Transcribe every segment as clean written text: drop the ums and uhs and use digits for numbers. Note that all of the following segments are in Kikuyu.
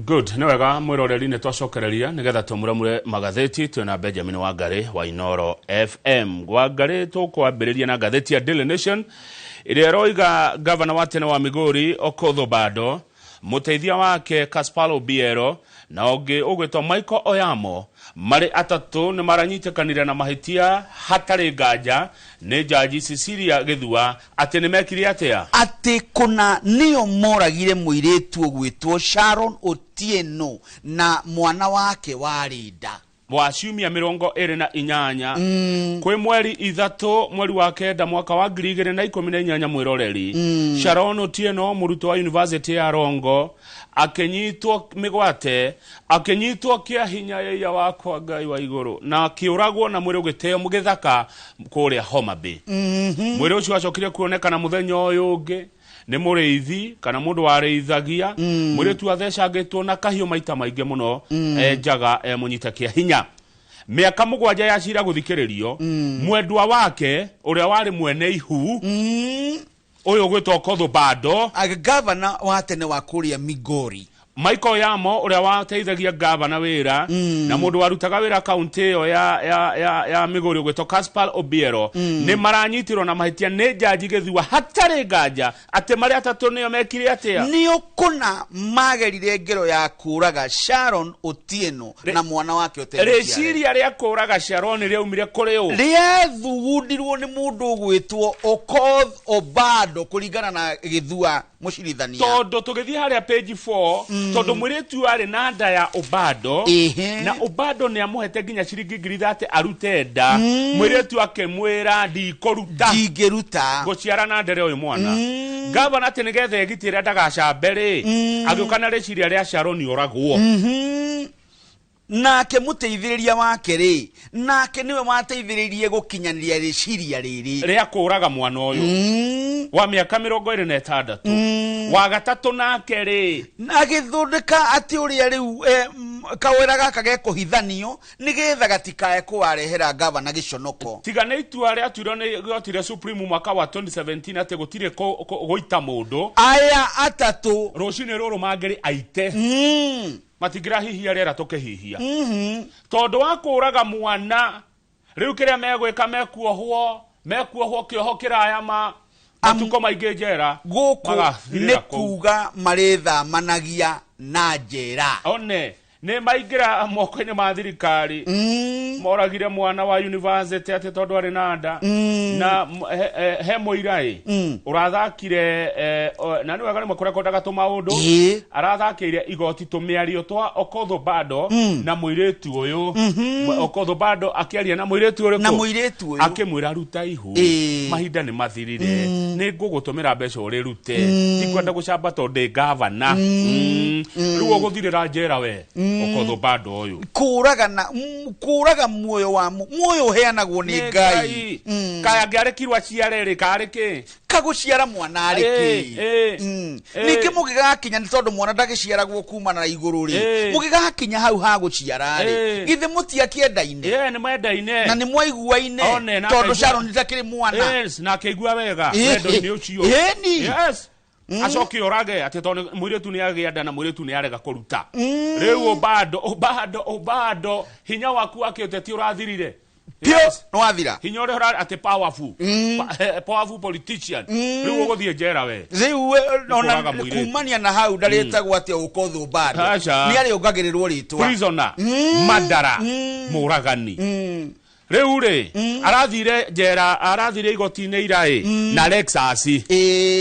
Good, nĩ wega mwĩroreri, nĩ twacokereria nĩgetha tũmuramure magathĩti. Twĩna Benjamin Wangarĩ wa Inoro FM. Wangarĩ, tũkwambĩrĩria na ngathĩti ya Daily Nation ĩrĩa ĩroiga gavana wa tene wa Migori Okoth Obado, mũteithia wake Caspal Obiero na ũngĩ ũgwĩtwo Michael Oyamo, marĩ atatũ nĩ maranyitĩkanire na mahĩtia hatarĩ nganja nĩ Jaji Cecilia Gĩthua atĩ nĩ mekire atĩa? Atĩ kũna nĩo moragire mũirĩtu ũgwĩtwo Sharon Otieno na mwana wake warĩ nda wa ciumia 28 kwĩ mweri 3 mweri wa 9 mwaka wa 2018. Mwĩroreri, Sharon Otieno, mũrutwo wa University ya Rongo, akĩnyitwo mĩgwate, akĩnyitwo kĩa hinya yaiya wakwa Ngai wa igũrũ, na akĩũragwo na mwĩrĩ ũgĩteo gĩthaka kũrĩa Homa Bay. Mwĩrĩ ũcio wacokire kuonekana mũthenya ũyũ ũngĩ nĩ mũrĩithi kana mũndũ warĩithagia. Mũirĩtu athecangĩtwo na kahiũ maita maingĩ mũno, e njaga, e mũnyite kĩa hinya. Mĩaka 7 ya cira gũthikĩrĩrio, mwendwa wake ũrĩa warĩ mwene ihu, ũyũ ũgwĩtwo Okoth Bado, gavana wa tene wa kũrĩa Migori. Michael Yamo, ũrĩa wateithagia gavana wĩra na mũndũ warutaga wĩra kaunti ĩyo ya Migori ũgwĩtwo Caspal Obiero, nĩ maranyitirwo na mahĩtia nĩ Jaji Gĩthua hatarĩ nganja atĩ marĩ atatũ nĩo mekire atĩa? Nĩo kũna magerire ngero ya kũraga Sharon Otieno na mwana wake ũtarĩ mũciare. Rĩciria rĩa kũraga Sharon rĩaumire kũrĩ ũ? Rĩathugundirwo nĩ mũndũ ũgwĩtwo Okoth Obado, kũringana na Gĩthua mũcirithania. Tondũ tũgĩthiĩ harĩa page 4, tondũ mũirĩtu arĩ na nda ya Obado, na Obado nĩ amũhete nginya ciringi 30,000 arute nda, mũirĩtu akĩmwĩra, "Ndikũruta." "Ndingĩruta." "Ngũciara na ndere ũyũ mwana." Gavana atĩ nĩgetha egitĩre ndagacambe rĩ, agĩũka na rĩciria rĩa Sharon oragwo. Nake mũteithĩrĩria wake rĩ, nake nĩwe wateithĩrĩirie gũkinyanĩria rĩciria rĩrĩ rĩa kũraga mwana ũyũ wa mĩaka 26. Wa gatatũ nake rĩ, agĩthondeka atĩ ũrĩa rĩu kawĩra gaka gekũhithanio nĩgetha gatikae kũwarehera gavana gĩconoko. Tiga nĩ itua rĩatuirwo nĩ igoti rĩa Supreme mwaka wa 2017 atĩ gũtirĩ gũita mũndũ, aya atatũ rũcinĩ rũrũ mangĩrĩ aite matingĩrahihia rĩera tũkĩhihia tondũ wa kũraga mwana. Rĩu kĩrĩa megwĩka, mekuohwo kĩoho kĩraya ma matukũ maingĩ njera. Gũkũ Magathirĩra nĩ kũu. Kuga marĩthamanagia na njera. One nĩ maingĩra moko-inĩ ma thirikari. Moragire mwana wa university atĩ tondũ arĩ na nda na he mũira ĩ ũrathakire na nĩ wega rĩmwe kũrekondaga tũmaũndũ. Arathakĩire igoti tũmĩario twa Okoth Bado na mũirĩtu ũyũ. Okoth Bado akĩaria na mũirĩtu ũrĩkũ? Na mũirĩtu ũyũ. Akĩmwĩra, "Ruta ihu, mahinda nĩ mathirire, nĩ ngũgũtũmĩra mbeca ũrĩrute, tikwenda gũcamba tondũ ndĩ gavana." Rĩu ũgũthirĩra njera we Okoth Bado ũyũ. Kũraga na kũraga muoyo wa muoyo ũheanagwo nĩ Ngai. Kaya angĩarekirwo aciare rĩ, karĩ kĩ? Kagũciara mwana arĩ kĩ? Ningĩ mũgĩgakinya, nĩ tondũ mwana ndagĩciaragwo kumana na igũrũ rĩ, mũgĩgakinya hau ha gũciara rĩ, githĩ mũtiakĩendaine? Nĩ mwendaine. Na nĩ mwaiguaine? One, na tondũ akaigua Sharon ndakĩrĩ mwana. Yes, na akĩigua wega wendo-inĩ ũcio. Ĩni. Yes, acoke orage atĩ tondũ mũirĩtu nĩ agĩa nda na mũirĩtu nĩ arega kũruta. Rĩu Obado, Obado, Obado, hinya waku wa kĩũteti ũrathirire. Pio. Nĩ wathira. Hinya ũrĩa atĩ powerful powerful politician, rĩu ũgũthiĩ njera we. Rĩu ona Kũraga mũirĩtu. Kumania na hau ndarĩtagwo atĩa, Okoth Obado? Aca. Nĩ arĩongagĩrĩrwo rĩtwa. Prisoner mandara mũragani. Rĩu rĩ, arathire njera, arathire igoti-inĩ ira ĩ na Lexus,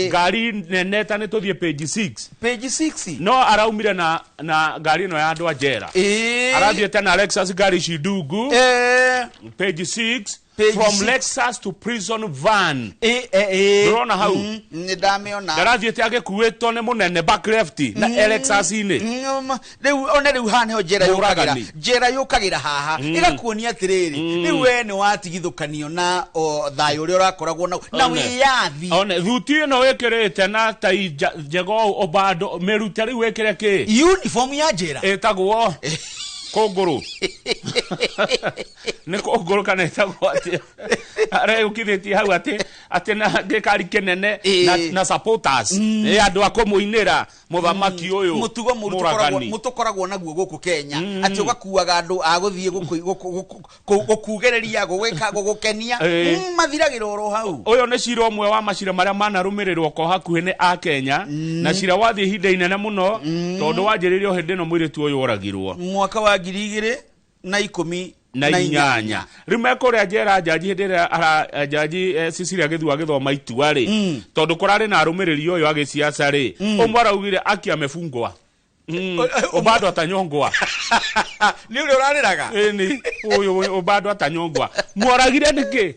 ngari nene. Ta nĩ tũthiĩ page 6. Page 6. No araumire na ngari ĩno ya andũ a njera. Arathiĩte na Lexus, ngari ici ndungu. Page 6. Page From 6. Lexus to prison van. Ĩĩ. Ndũrona hau? Nĩ ndamĩona. Ndarathiĩte agĩkuĩtwo nĩ mũnene back left na Lexus-inĩ. Rĩu one, rĩu haha nĩho njera yũkagĩra. Mũragani. Njera yũkagĩra haha ĩgakuonia atĩrĩrĩ, rĩu we nĩ watigithũkanio na o, thayũ ũrĩa ũrakoragwo nau na One. wĩyathi. One thuti ĩno wĩkĩrĩte na tai njega ũũ, Obado, mĩrute rĩu wĩkĩre kĩ? Uniform ya njera. Ĩtagwo kũngũrũ, nĩ kũngũrũ kana ĩtagwo atĩa? Areyũkithĩtie hau atĩ na gĩkari kĩnene na supporters andũ a kũmũinĩra mũthamaki ũyũ mutugo mũru tũkoragwo naguo gũkũ Kenya atĩ ũgakuaga andũ a gũthiĩ gũkugereria gũgĩka gũgũkenia mathiragĩra oro hau. Ũyũ nĩ cira ũmwe wa macira marĩa manarũmĩrĩrwo ko hakuhĩ nĩ a Kenya na cira wathiĩ ihinda inene mũno tondũ wanjĩrĩirio hĩndĩ ĩno mũirĩtu ũyũ oragirwo mwaka wa 2018. Rĩu mekũrĩa njera njaji hĩndĩ ĩrĩa njaji Cecilia Gĩthua agĩthoma itua rĩ tondũ kũrarĩ na arũmĩrĩri ũyũ agĩciaca rĩ ũmwe araugire aki amefungwa Obado atanyongwa. Ni ule urariraga? Ni uyu Obado atanyongwa. Mworagire niki?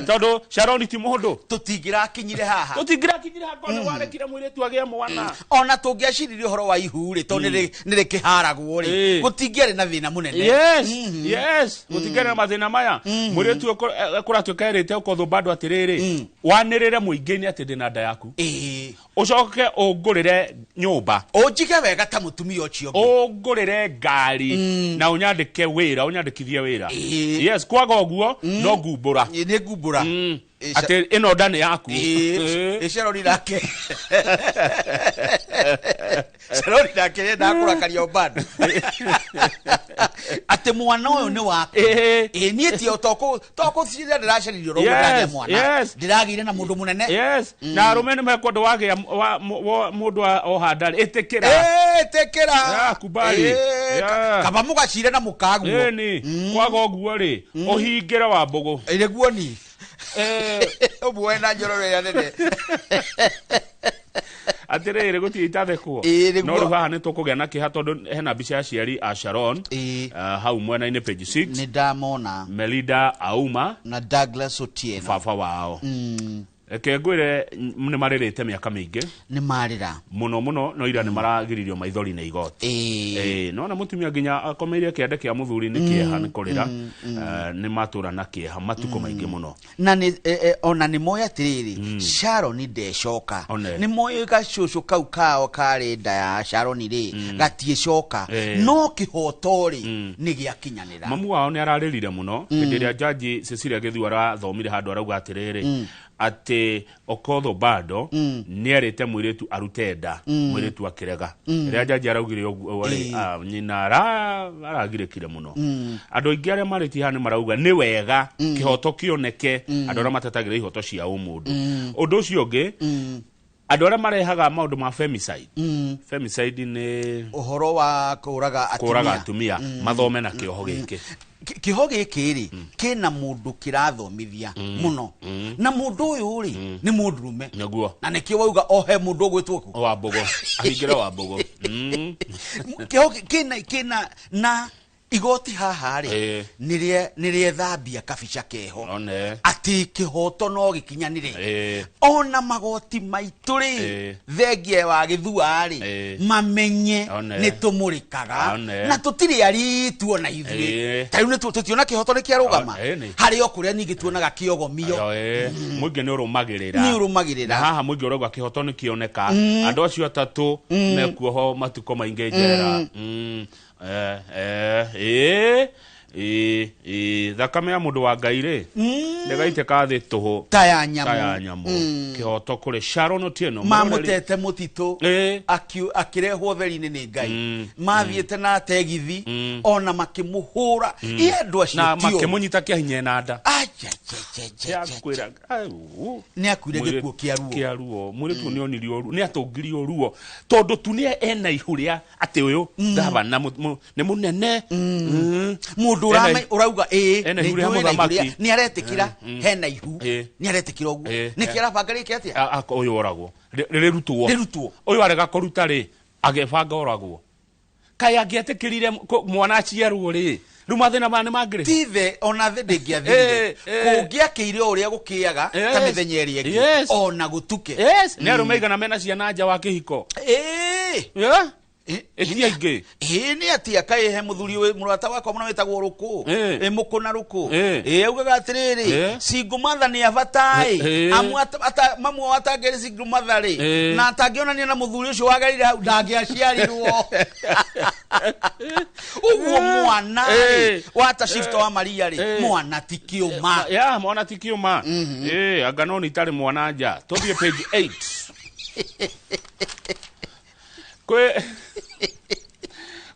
Tondu Sharon ti mundu. Tutingirakinyire haha. Tutingirakinyire haha kono warekire mwiritu agie mwana. Ona tungiaciririe uhoro wa ihu ri tondu ni rikiharagwo ri. Gutingiari na thina munene. Yes. Yes. Gutingiari na mathina maya. Mwiritu kuratuika erite ukotho bado atiriri. Wanirire muingi-ini ati ndina nda yaku. Ucoke ungurire nyumba. Unjige wega ta mutumia ucio ungurire ngari na unyandike wira unyandikithie wira. Yes, kwaga uguo no ngumbura. Ni ngumbura. Ati ino nda ni yaku. Sharon nake. Sharon nake yenda kurakaria bado. Ati mwana uyu ni waku. Nie ti toko cira ndiracaririo ro ndagia mwana. Ndiragire na mundu munene. Yes. Na arume ni mekwenda wagia mundu o handa itikira. Itikira. Kubali. Kaba mugacire na mukaguo. Ni kwaga uguo ri uhingira wa mbugu. Niguo ni. Ũmwe na njororo ĩrĩa nene. Atirĩrĩ gũtirĩ itathekwo. No rĩu haha nĩ tũkũgĩa na kĩeha tondũ hena mbica ya aciari a Sharon hau mwena-inĩ page 6. Nĩ ndamona. Melida Auma na Douglas Otieno baba wao. Reke ngwĩre nĩ marĩrĩte mĩaka mĩingĩ. Nĩ marĩra. Mũno mũno no ira nĩ maragiririo maithori nĩ igoti. Nona mũtumia nginya akomeire kĩande kĩa mũthuri nĩ kĩeha nĩ kũrĩra. Nĩ matũra na kĩeha matukũ maingĩ mũno. Na nĩ ona nĩ moĩ atĩrĩrĩ Sharon ndecoka. Nĩ moĩ gacũcũ kau kao karĩ nda ya Sharon rĩ gatiĩcoka. No kĩhoto rĩ nĩ gĩakinyanĩra. Mamu wao nĩ ararĩrire mũno hĩndĩ ĩrĩa Jaji Cecilia Gĩthua arathomire handũ arauga atĩrĩrĩ ati Okoth Obado nĩ erĩte mũirĩtu arute nda mũirĩtu akĩrega. Rĩrĩa jaji araugire ũguo rĩ nyina aragirĩkire mũno. Andũ aingĩ arĩa marĩtie haha nĩ marauga nĩ wega kĩhoto kĩoneke andũ arĩa matetagĩra ihoto cia ũmũndũ. Ũndũ ũcio ũngĩ andũ arĩa marehaga maũndũ ma femicide. Femicide nĩ ũhoro wa kũraga atumia mathome na kĩoho gĩkĩ. Kĩoho gĩkĩ rĩ kĩna mũndũ kĩrathomithia mũno na mũndũ ũyũ rĩ nĩ mũndũrũme nĩguo na nĩkĩo wauga ohe mũndũ ũgwĩtwo kũ wa mbogo ahingĩre wa mbogo. Kĩoho kĩna na igoti haha rĩ nĩ rĩethambia kabica keho atĩ kĩhoto no gĩkinyanĩre. Ona magoti maitũ rĩ thengia wa Gĩthua rĩ mamenye nĩ tũmũrĩkaga na tũtirĩ aritu ona ithuĩ. Ta rĩu tũtiona kĩhoto nĩ kĩarũgama harĩ o kũrĩa ningĩ tuonaga kĩogomio. Mũingĩ nĩ ũrũmagĩrĩra. Nĩ ũrũmagĩrĩra. Na haha mũingĩ ũrauga kĩhoto nĩ kĩoneka. Andũ acio atatũ mekuoho matukũ maingĩ njera. Thakame ya mũndũ wa Ngai rĩ ndĩgaitĩka thĩ tũhũ ta ya nyamũ. Kĩhoto kũrĩ Sharon Otieno mamũtete mũtitũ akĩrehwo theri-inĩ nĩ Ngai mathiĩte na tegithi ona makĩmũhũra ĩ andũ acio na makĩmũnyita kĩa hinya na nda. Nĩ akuire gĩkuũ kĩa ruo. Mũirĩtu nĩ onirio ruo nĩ atũngirio ruo tondũ tu nĩ ena ihu rĩa atĩ ũyũ gavana nĩ mũnene mũndũ ũrauga nĩ aretĩkĩra hena ihu nĩ aretĩkĩra ũguo nĩkĩ arabanga rĩke atĩa ũyũ oragwo rĩrutwo ũyũ arega kũruta rĩ agĩbanga oragwo kaĩ angĩetĩkĩrire mwana aciarwo rĩ rĩu mathĩna maya nĩ mangĩrĩ tithe ona thĩ ndĩngĩathirire kũngĩakĩire o ũrĩa gũkĩaga ta mĩthenya ĩrĩa ĩngĩ ona gũtuke. Nĩ arũme aigana mena ciana nja wa kĩhiko ĩtia ingĩ nĩ atia kaĩ he mũthuri mũrata wakwa mũno wĩtagwo Rũkũ mũkũ na Rũkũ augaga atĩrĩrĩ single mother nĩ abata ĩ amu mamu wao atangĩrĩ single mother rĩ na atangĩonania na mũthuri ũcio wagerire hau ndangĩaciarirwo. Ũguo mwana rĩ, wata shift wa Maria rĩ, mwana ti kĩũma. Ya mwana ti kĩũma. Anga no nĩ itarĩ mwana nja. Tũthiĩ page 8.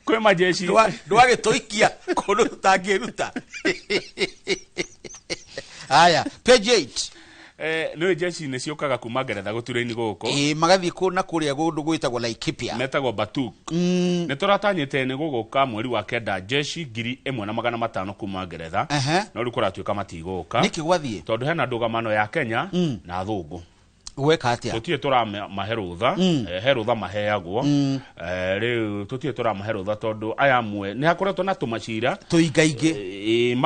Kwĩ majeshi. Ndwagĩtũikia kũndũ tũtangĩruta. Haya, page 8. Nĩ jeshi nĩ ciũkaga kuma Ngeretha gũturaini gũkũ. Ĩ, magathiĩ kũ na kũrĩa kũndũ gwĩtagwo Laikipia. Metagwo Batuk. Nĩ tũratanyĩte nĩ gũgũka mweri wa kenda jeshi 1500 kuma Ngeretha. No rĩu kũratuĩka matigũka. Nĩkĩ gwathiĩ? Tondũ hena ndũgamano ya Kenya na athũngũ. Gweka atĩa? Tũtirĩ tũramahe rũtha. He rũtha maheagwo. Rĩu tũtirĩ tũramahe rũtha tondũ aya amwe nĩ hakoretwo na tũmacira. Tũingaingĩ.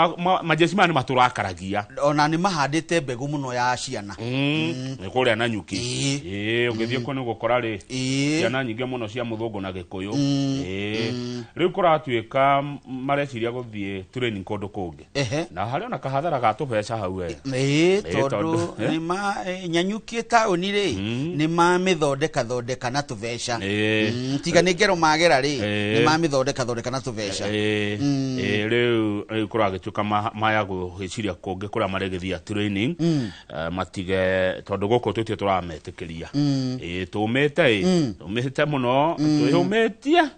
Majeshi maya nĩ matũrakaragia. Ona nĩ mahandĩte mbegũ mũno ya ciana. Nĩ kũrĩa na nyuki. Ũngĩthiĩ kuo nĩ ũgũkora rĩ ciana nyingĩ mũno cia mũthũngũ na gĩkũyũ. Rĩu kũratuĩka mareciria gũthiĩ training kũndũ kũngĩ. Na harĩ ona kahathara ga tũbeca hau we. Ĩĩ, tondũ nĩ ma Nyanyuki taũni rĩ, nĩ mamĩthondeka thondeka na tũbeca. Tiga nĩ ngero magera rĩ, nĩ mamĩthondeka thondeka na tũbeca. Rĩu kũragĩtuĩka maya gwĩciria kũngĩ kũrĩa marĩgĩthia training, matige tondũ gũkũ tũtirĩ tũrametĩkĩria. Tũmĩte ĩ tũmĩte mũno, twĩyũmĩtie.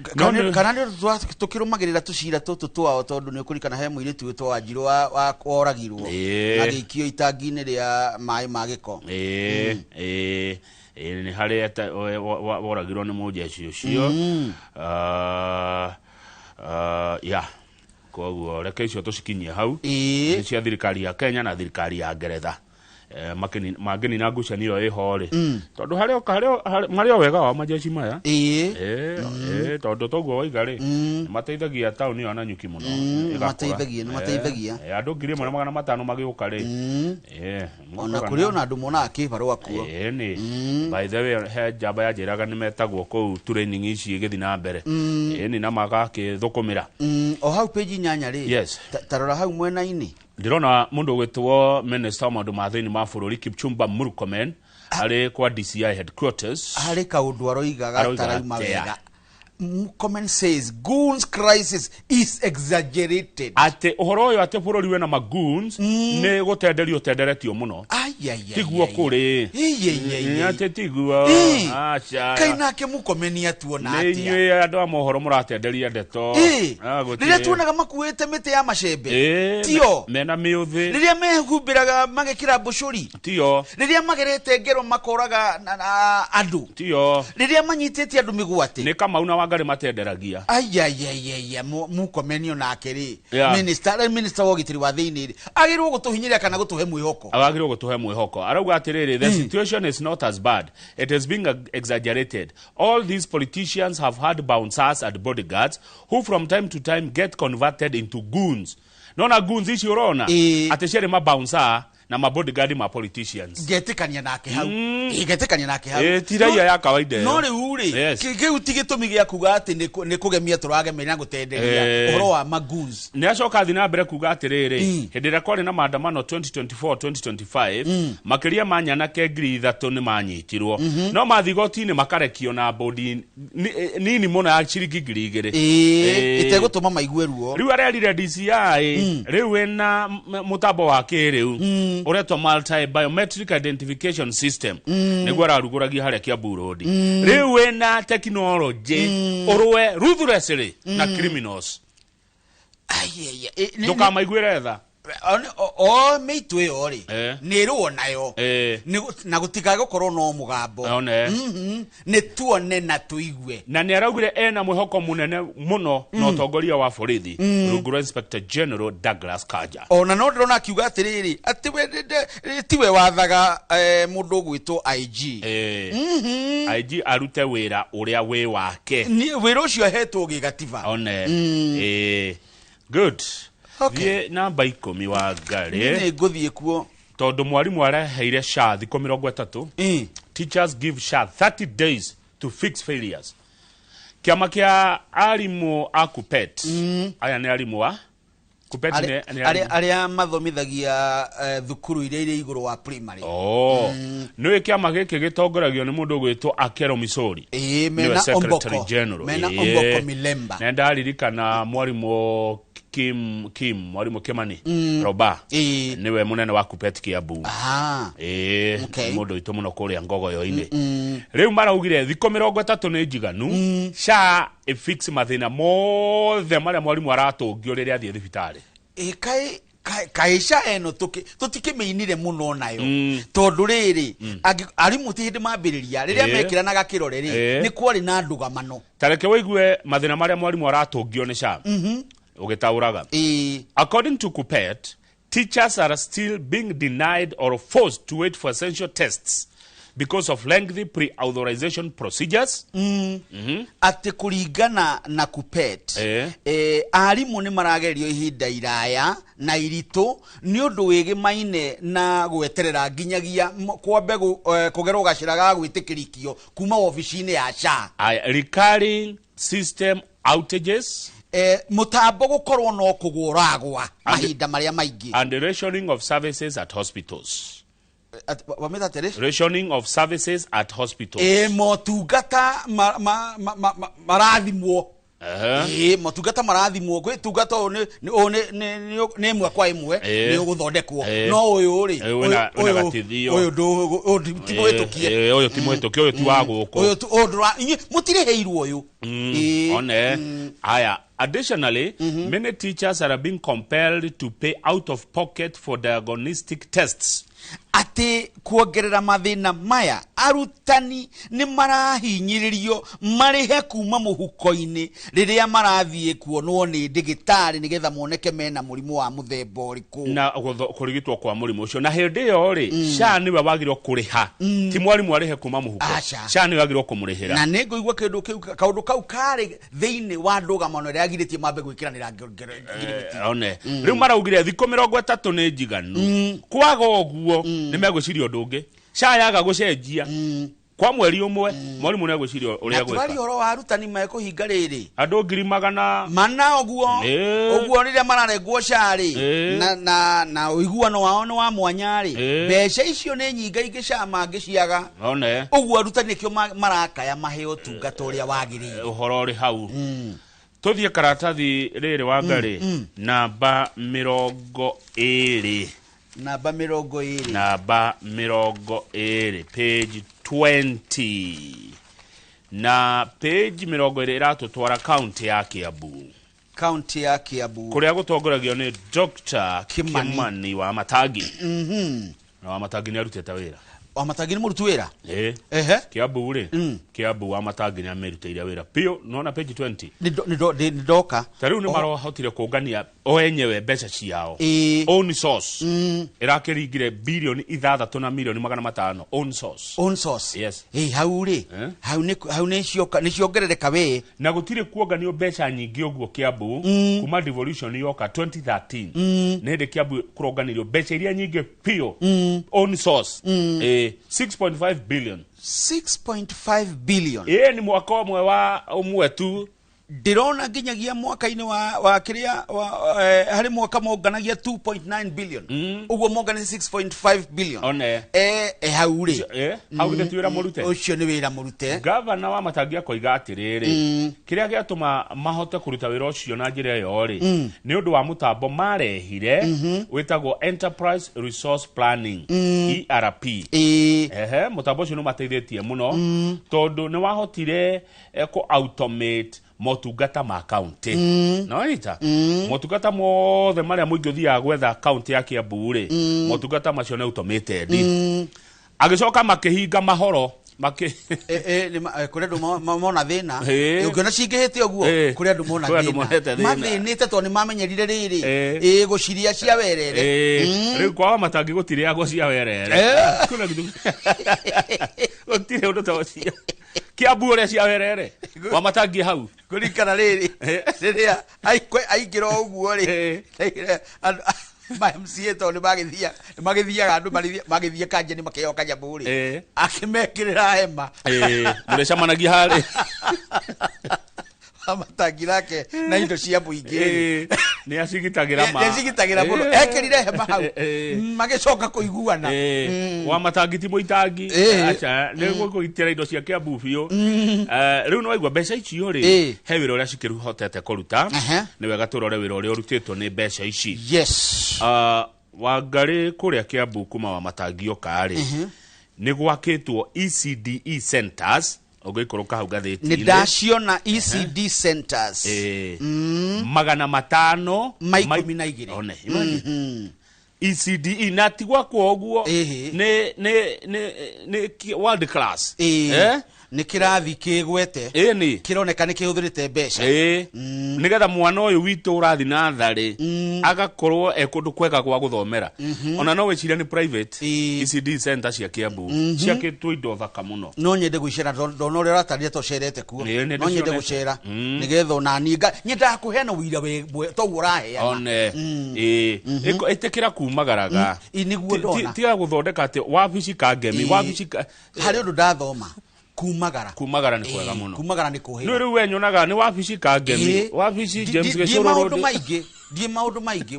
Kana nĩ ũndũ tũkĩrũmagĩrĩra tũcira tũtũ twao, tondũ nĩ ũkũririkana he mũirĩtu wĩtwo Wanjirũ woragirwo na agĩikio itangi-inĩ rĩa maĩ ma gĩko. Ĩĩ, nĩ harĩ woragirwo nĩ mũjeshi ũcio. Ya koguo reke icio tũcikinyie hau. Nĩ cia thirikari ya Kenya na thirikari ya Ngeretha. Mangĩnina ngucanio ĩyo ĩho rĩ, tondũ harĩ o wega wa majeshi maya. Tondũ toguo waiga rĩ, nĩ mateithagia taũni ĩyo na nyuki mũno. Ĩgakũra. Nĩmateithagia, nĩmateithagia. Andũ 1500 magĩũka rĩ, Ona kũrĩ ona andũ monaga kĩbarũa kuo. Nĩ by the way, he njamba yanjĩraga nĩ metagwo kũu training ici igĩthiĩ na mbere. Nĩ na magakĩthũkũmĩra. O hau page 8 rĩ, ta rora hau mwena-inĩ. Ndĩrona mũndũ ũgwĩtwo minister wa maũndũ ma thĩinĩ ma bũrũri Kipchumba Murkomen arĩ kwa DCI headquarters. Harĩ kaũndũ aroiga Aroiga gatarauma atĩa? wega. Murkomen says goons crisis is exaggerated. Atĩ ũhoro ũyũ atĩ bũrũri wĩna magoons nĩ gũtenderio ũtenderetio mũno. Ai, ai, ai, Tiguo ai, ai. kũrĩ. Ai, ai, ai, ai. Atĩ tiguo. Aca. Kaĩ nake Murkomen atuona Nĩ atĩa? inyuĩ andũ a mohoro mũratenderia ndeto. Gũtirĩ. Rĩrĩa tuonaga makuĩte mĩtĩ ya macembe. Tio. Mena mĩũthĩ. Rĩrĩa mehumbĩraga magĩkĩra mbũcũri. Tio. Rĩrĩa magerete ngero makoraga na andũ. Tio. Rĩrĩa manyitĩte andũ mĩgwate. Nĩ Kamau na Wangari matenderagia. Ai, ai, ai, ai, ai, Murkomen onake rĩ. Minister wa ũgitĩri wa thĩinĩ rĩ, agĩrĩirwo gũtũhinyĩrĩria kana gũtũhe mwĩhoko? Agĩrĩirwo gũtũhe mwĩhoko. Arauga atĩrĩrĩ, the situation is not as bad. It is being exaggerated. All these politicians have had bouncers and bodyguards who from time to time get converted into goons. Nona goons ici ũrona? Atĩ ciarĩ ma bouncer na ma bodyguard ma politicians. Ngetĩkania nake hau. Ngetĩkania nake hau. Ti raia ya kawaida ĩyo. No rĩu rĩ, kĩu ti gĩtũmi gĩa kuga atĩ nĩ kũgemia tũragemia na gũtenderia ũhoro wa ma goons. Nĩ acoka thiĩ na mbere kuga atĩrĩrĩ, hĩndĩ ĩrĩa kwarĩ na maandamano 2024, 2025, makĩria ma nyanake 3000 nĩ manyitirwo. No mathiĩ igoti-inĩ makarekio na bodi nini mũno ya ciringi 2000. Ĩtegũtũma maigue ruo. Rĩu arerire DCI, rĩu wĩna mũtambo wa kĩrĩu ũretwo multi biometric identification system, nĩguo ararugũragia harĩa Kiambu Road. Rĩu wĩna technology ũrũe ruthlessly na criminals. Ai, ai, ai, Ndũkamaiguĩre tha. O mĩitũ ĩyo rĩ, nĩ ĩrũo nayo. Na gũtigagũkorwo no mũgambo. One. Nĩ tuone na tũigue. Na nĩ araugire ena mwĩhoko mũnene mũno na ũtongoria wa borithi rungu rwa Inspector General Douglas Kanja. Ona no ndĩrona akiuga atĩrĩrĩ, atĩ we tiwe wathaga, mũndũ ũgwĩtwo IG. IG arute wĩra ũrĩa wĩ wake. Nĩ wĩra ũcio ahetwo gĩgatiba. One. Good. Thiĩ namba 10 wa Ngarĩ. Niĩ nĩ ngũthiĩ kuo. Tondũ mwarimũ areheire SHA thikũ mĩrongo ĩtatũ. Teachers give SHA 30 days to fix failures. Kĩama kĩa arimũ a KUPPET. Aya nĩ arimũ a KUPPET nĩ Arĩa mathomithagia thukuru iria irĩ igũrũ wa primary. Oh. Nĩ kĩama gĩkĩ gĩtongoragio nĩ mũndũ ũgwĩtwo Akero Misori. Ĩĩ, Nĩwe mena Secretary Omboko. General. Mena Ĩĩ. Omboko Milemba. Na ndaririkana mwarimũ Kim mwarimũ Kimani Roba. Nĩwe mũnene wa KUPPET Kiambu. Ĩĩ, mũndũ witũ mũno kũrĩa ngogoyo-inĩ. Rĩu maraugire thikũ 30 nĩ njiganu SHA ĩfix mathĩna mothe marĩa mwarimũ aratũngio rĩrĩa athiĩ thibitarĩ. Ĩ kaĩ kaĩ SHA ĩno tũtikĩmĩinire mũno nayo, tondũ rĩrĩ arimũ ti hĩndĩ mambĩrĩria rĩrĩa mekĩranaga kĩrore rĩ, nĩ kwarĩ na ndũgamano. Ta reke wĩigue mathĩna marĩa mwarimũ aratũngio nĩ SHA ũgĩtaũraga. According to KUPPET, teachers are still being denied or forced to wait for essential tests because of lengthy pre-authorization procedures. Atĩ kũringana na KUPPET, arimũ nĩ maragerio ihinda iraya na iritũ nĩ ũndũ wĩgĩmaine na gweterera nginyagia kwambe kũgerwo gacĩra ga gwĩtĩkĩrikio kuma wabici-inĩ ya SHA. Recurring system outages. Mũtambo gũkorwo no kũgwa ũragwa mahinda marĩa maingĩ. And the rationing of services at hospitals. Wamĩta atĩrĩ? Rationing of services at hospitals. Motungata marathimwo. Motungata marathimwo, gwĩ tungata ũyũ nĩ ĩmwe kwa ĩmwe nĩ ũgũthondekwo, no ũyũ rĩ, Wĩna gatithio. Ũyũ ti mũhĩtũkie. Ũyũ ti mũhĩtũkie, ũyũ ti wa gũkũ. Ũyũ ũyũ inyuĩ mũtirĩhĩirwo ũyũ. One. Aya, additionally, many teachers are being compelled to pay out of pocket for diagnostic tests. Atĩ kuongerera mathĩna maya, arutani nĩ marahinyĩrĩrio marĩhe kuma mũhuko-inĩ rĩrĩa marathiĩ kuonwo nĩ ndĩgĩtarĩ nĩgetha moneke mena mũrimũ wa mũthemba ũrĩkũ. Na kũrigitwo kwa mũrimũ ũcio. Na hĩndĩ ĩyo rĩ, SHA nĩwe wagĩrĩirwo kũrĩha, ti mwarimũ arĩhe kuma mũhuko. Aca. SHA nĩwe wagĩrĩirwo kũmũrĩhĩra. Na nĩ ngũigua kĩndũ kĩu, kaũndũ kau karĩ thĩinĩ wa ndũgamano ĩrĩa yagirĩtie mambe gwĩkĩranĩra ngirimiti. One. Rĩu maraugire thikũ 30 nĩ njiganu. Kwaga ũguo nĩ megwĩciria ũndũ ũngĩ. SHA yaga gũcenjia kwa mweri ũmwe, mwarimũ nĩ egwĩciria ũrĩa Na tũraria gwĩka. ũhoro wa arutani mekũhinga rĩrĩ. Andũ ngiri magana mana ũguo, ũguo rĩrĩa mararengwo SHA rĩ, na ũiguano wao nĩ wa mwanya rĩ, mbeca icio nĩ nyingaingĩ SHA mangĩciaga. One. Ũguo arutani nĩkĩo marakaya maheo ũtungata ũrĩa wagĩrĩire. Ũhoro ũrĩ hau. Tũthiĩ karatathi rĩrĩ wa Ngarĩ, namba 20. Namba 20. Namba 20, page 20. Na page 20 ĩratũtwara kaunti ya Kiambu. Kaunti ya Kiambu. Kũrĩa gũtongoragio nĩ Dr. Kimani. Kimani wa Matangi. Na wa Matangi nĩ arutĩte wĩra. Wa Matangi nĩ mũruti wĩra? Ĩĩ. Kiambu rĩ, Kiambu wa Matangi nĩ amĩrutĩire wĩra biũ. Nona page 20. Nĩ ndoka. Ta rĩu nĩ marahotire kũngania o enyewe mbeca ciao. Own source. Ĩrakĩringire bilioni ithathatũ na milioni magana matano. Own source. Own source. Yes. Hau rĩ, hau nĩ, hau nĩ cioka, nĩ ciongerereka we. Na gũtirĩ kuonganio mbeca nyingĩ ũguo Kiambu, kuma devolution yoka 2013. Nĩ hĩndĩ Kiambu kũronganirio mbeca iria nyingĩ biũ. Own source. 6.5 billion. 6.5 billion. Nĩ mwaka ũmwe wa ũmwe tu. Ndĩrona nginyagia mwaka-inĩ wa kĩrĩa, wa harĩ mwaka monganagia 2.9 billion. Ũguo monganagia 6.5 billion. One. Hau rĩ. Hau githĩ ti wĩra mũrute? Ũcio nĩ wĩra mũrute. Gavana wa Matangi akoiga atĩrĩrĩ, kĩrĩa gĩatũma mahote kũruta wĩra ũcio na njĩra ĩyo rĩ, nĩ ũndũ wa mũtambo marehire wĩtagwo Enterprise Resource Planning, ERP. Mũtambo ũcio nĩ ũmateithĩtie mũno, tondũ nĩ wahotire kũ automate motungata ma kaunti. Na wanyita? Motungata mothe marĩa mũingĩ ũthiaga gwetha kaunti ya Kiambu rĩ, motungata macio nĩ automated. Agĩcoka makĩhinga mahoro, Nĩ kũrĩ andũ mona thĩna. Ũngĩona cingĩhĩte ũguo, kũrĩ andũ mona Kũrĩ andũ thĩna. monete thĩna. Mathĩnĩte tondũ nĩ mamenyerire rĩrĩ. Gũciria cia werere. Rĩu kwa Matangi gũtirĩagwo cia werere. Kuna gĩtũmi. Gũtirĩ ũndũ ta ũcio. Kiambu ũrĩa cia werere. Wa Matangi hau. Kũringana rĩrĩ, rĩrĩa aingĩra ũguo rĩ, andũ ma MCA tondũ nĩ magĩthiaga andũ magĩthiĩ kanja nĩ makĩheo kanyamũ rĩ. Akĩmekĩrĩra hema. Mũrĩcemanagia harĩ. Wa Matangi nake na indo cia mũingĩ rĩ. Nĩ acigitagĩra ma. Nĩ acigitagĩra mũno. Ekĩrire hema hau. Magĩcoka kũiguana. Wa matangi ti mũitangi. Aca, nĩ gũkũgitĩra indo cia Kiambu biũ. Rĩu nĩ waigua mbeca icio rĩ, he wĩra ũrĩa cikĩhotete kũruta. Nĩ wega tũrore wĩra ũrĩa ũrutĩtwo nĩ mbeca ici. Yes. Wangarĩ kũrĩa Kiambu kuma wa matangi oka rĩ, nĩ gwakĩtwo ECDE centers ũngĩikũrũka hau Nĩ ngathĩti-inĩ. Ndaciona ECD centers. 512. One, imagine. ECDE na ti gwakwo ũguo. Nĩ world class. Nĩ kĩrathi kĩgwete. Ĩni. Kĩroneka nĩ kĩhũthĩrĩte mbeca. Ĩĩ, nĩgetha mwana ũyũ witũ ũrathiĩ natharĩ agakorwo e kũndũ kwega gwa gũthomera, ona no wĩcirie nĩ private. ECD center cia Kiambu ciakĩtwo indo thaka mũno. No nyende gwĩcera, ndona ũrĩa ũratarire to cerete kuo. Nĩ No nyende ndĩcionete. gũcera nĩgetha ona niĩ nyendaga kũheana ũira toguo ũraheana. One, ĩĩ. Ĩtĩkĩra kumagaraga. Ĩ, nĩguo ndona. Tiga gũthondeka atĩ wabici kangemi, wabici ka Harĩ ũndũ ndathoma, kumagara. Kumagara nĩ kwega mũno. Kumagara nĩ Nĩ kũhĩga. Rĩu we nyonaga nĩ wabici kangemi, wabici James Ndiĩ Gĩcũrũ maũndũ Road. maingĩ, ndiĩ maũndũ maingĩ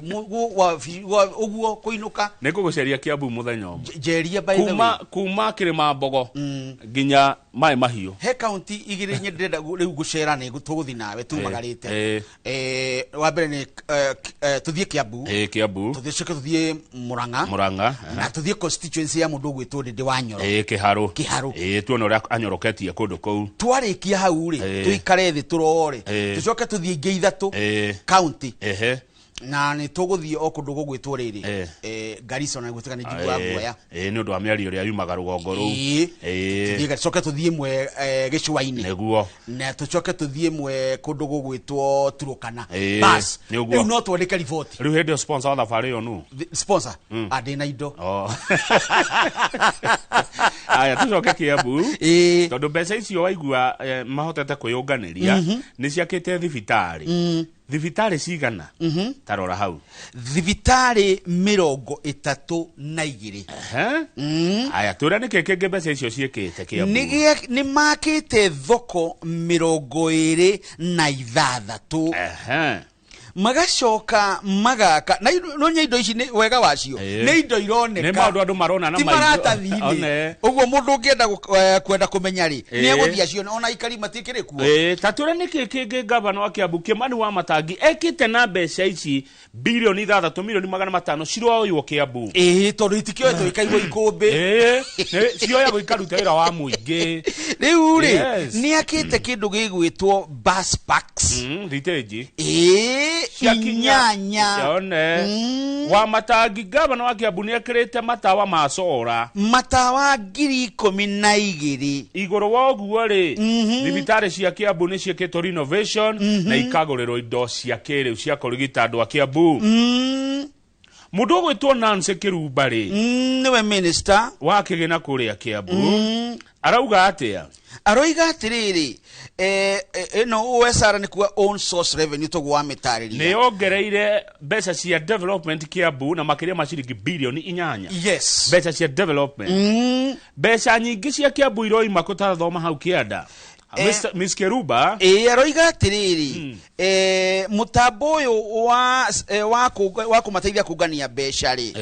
ũguo kũinũka. Nĩ ngũgũceria Kiambu mũthenya ũmwe. Njeria, by the way. Kuma kĩrĩma mbogo nginya maĩ mahiũ. He kaunti igĩrĩ nye ndĩrenda rĩu gũcera, nĩ tũgũthiĩ nawe tumagarĩte. Wa mbere nĩ tũthiĩ Kiambu. Ĩĩ, Kiambu. Tũthiĩ, coke tũthiĩ Murang'a. Murang'a. Na tũthiĩ constituency ya mũndũ ũgwĩtwo Ndĩndĩ wa Nyoro. Ĩĩ, Kĩharũ. Kĩharũ. Ĩĩ, tuone ũrĩa anyoroketie kũndũ kũu. Twarĩkia hau rĩ, tũikare thĩ tũrore, tũcoke tũthiĩ ingĩ ithatũ kaunti. Na nĩ tũgũthiĩ o kũndũ gũgwĩtwo rĩrĩ, Garissa, na gwĩtĩka nĩ njiguaga guoya. Ĩĩ, nĩ ũndũ wa mĩario ĩrĩa yumaga rũgongo rũu. Tũthiĩ Garissa, coke tũthiĩ ĩmwe gĩcũa-inĩ. Na tũcoke tũthiĩ ĩmwe kũndũ gũgwĩtwo Turukana. Bas, Nĩ ũguo. Rĩu no twandĩke riboti. Rĩu hĩndĩ ĩyo sponsor wa thabarĩ ĩyo nũ? Sponsor, ah, ndĩna indo. Oh. Aya, tũcoke Kiambu, tondũ mbeca icio waigua mahotete kwĩyũnganĩria nĩ ciakĩte thibitarĩ, thibitarĩ cigana? Ta rora hau. Thibitarĩ 32. Ehe. Aya, twĩre nĩkĩ kĩngĩ mbeca icio ciĩkĩte Kiambu. Nĩ makĩte thoko 26. Magacoka magaka na no nya indo ici nĩ wega wacio, nĩ indo ironeka. Nĩ maũndũ andũ marona na ti maitho. Maratathi-inĩ. Ũguo mũndũ ũngĩenda kwenda kũmenya rĩ, nĩ egũthiĩ acione, ona aikari matikĩrĩ kuo. Ĩĩ, ta twĩre nĩkĩ kĩngĩ gavana wa Kiambu Kimani wa Matangi ekĩte na mbeca ici 6,500,000,000 ciroywo Kiambu. Ĩĩ, tondũ itikĩoetwo ikaigwo ikũmbĩ. Ĩĩ, cioyagwo ikaruta wĩra wa mũingĩ. Rĩu rĩ, nĩ akĩte kĩndũ gĩgwĩtwo bus parks. Thitĩnji. Ĩĩ. Ciakinya 8. One, wa Matangi gavana wa Kiambu nĩ ekĩrĩte matawa ma cora. Matawa 12,000. Igũrũ wa ũguo rĩ, thibitarĩ cia Kiambu nĩ ciĩkĩtwo renovation na ikagũrĩrwo indo cia kĩrĩu cia kũrigita andũ a Kiambu. Mũndũ ũgwĩtwo Nancy Kĩrumba rĩ, Nĩwe minister wa kĩgĩna kũrĩa Kiambu, arauga atĩa? Aroiga atĩrĩrĩ, ĩno OSR nĩ kuga own source revenue, toguo wamĩtarĩria. Nĩ yongereire mbeca cia development Kiambu na makĩria ma ciringi birioni 8. Mbeca cia development, mbeca nyingĩ cia Kiambu iroima kũtathoma hau kĩanda. Miss Keruba. Ĩĩ, aroiga atĩrĩrĩ, mũtambo ũyũ wa kũmateithia kũngania mbeca rĩ,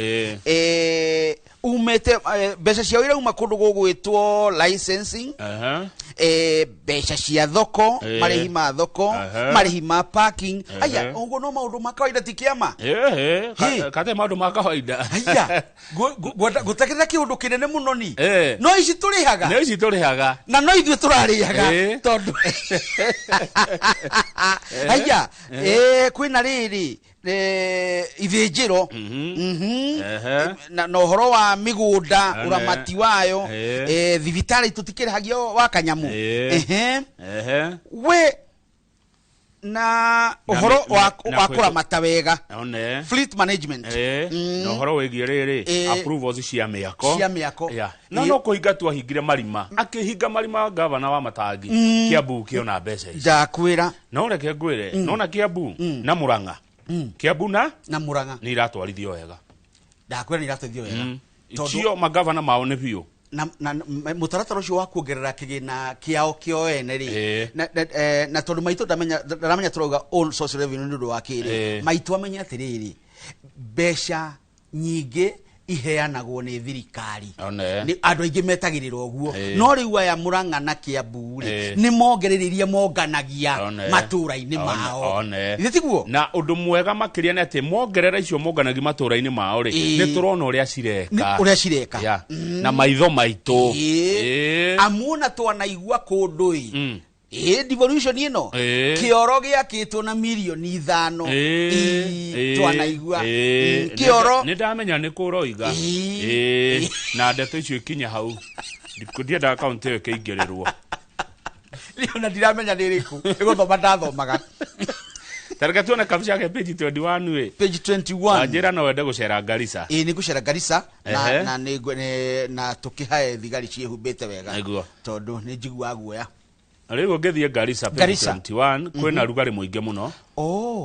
umĩte mbeca ciao irauma kũndũ gũgwĩtwo licensing, mbeca cia thoko, marĩhi ma thoko, marĩhi ma parking. Aya, ũguo no maũndũ ma kawaida, ti kĩama. Ehe, Hĩ. kate maũndũ ma kawaida. Aya, ngũtakĩrĩra kĩũndũ kĩnene mũno ni no ici tũrĩhaga. Nĩ ici tũrĩhaga. Na no ithuĩ tũrarĩaga, tondũ aya, kwĩna rĩrĩ, ithĩnjĩro. Na ũhoro wa mĩgũnda, ũramati wayo. Thibitarĩ tũtikĩrĩhagio wa kanyamu. We na ũhoro na wa kũramata wega, One. fleet management. Na ũhoro wĩgiĩ rĩrĩ, approvals cia mĩako. Cia mĩako. Yeah. Na no kũhinga tu ahingire marima, akĩhinga marima gavana wa Matangi, Kiambu kĩona mbeca ici. Ndakwĩra. No reke ngwĩre, nona Kiambu na Murang'a, Kiambu na na Murang'a nĩ iratwarithio wega. Ndakwĩra nĩ iratwarithio wega. Cio magavana mao nĩ biũ. Na mũtaratara ũcio wa kuongerera kĩgĩna kĩao kĩo ene rĩ, na tondũ maitũ ndaramenya tũrauga own source revenue nĩ ũndũ wa kĩrĩ, maitũ amenye atĩrĩrĩ, mbeca nyingĩ iheanagwo nĩ thirikari, nĩ andũ aingĩ metagĩrĩra ũguo. No rĩu aya Murang'a na Kiambu rĩ, nĩ mongerereirie monganagia matũũra-inĩ mao. Ithe tiguo? Na ũndũ mwega makĩria nĩ atĩ mongerera icio monganagia matũũra-inĩ mao rĩ, nĩ tũrona ũrĩa cireka, ũrĩa cireka na maitho maitũ. Amuona twanaigua kũndũ ĩ devolution ĩno kĩoro gĩakĩtwo na mirioni 5 twanaigua kĩoro. Nĩ ndamenya nĩ kũroiga na ndeto icio ikinye hau, ndiendaga kaunti ĩyo ĩkĩingĩrĩrwo. Na ndiramenya nĩ ĩrĩkũ, nĩ gũthoma ndathomaga. Tareke tuone kabica ke page 21 ĩ. Page 21. Njĩra no wende gũcera Garissa. Ĩ nĩ gũcera Garissa na na tũkĩhae thigari ciĩhumbĩte wega tondũ nĩ njiguaga guoya. Rĩu ũngĩthiĩ Garissa page 21 kwĩna rugarĩ mũingĩ mũno.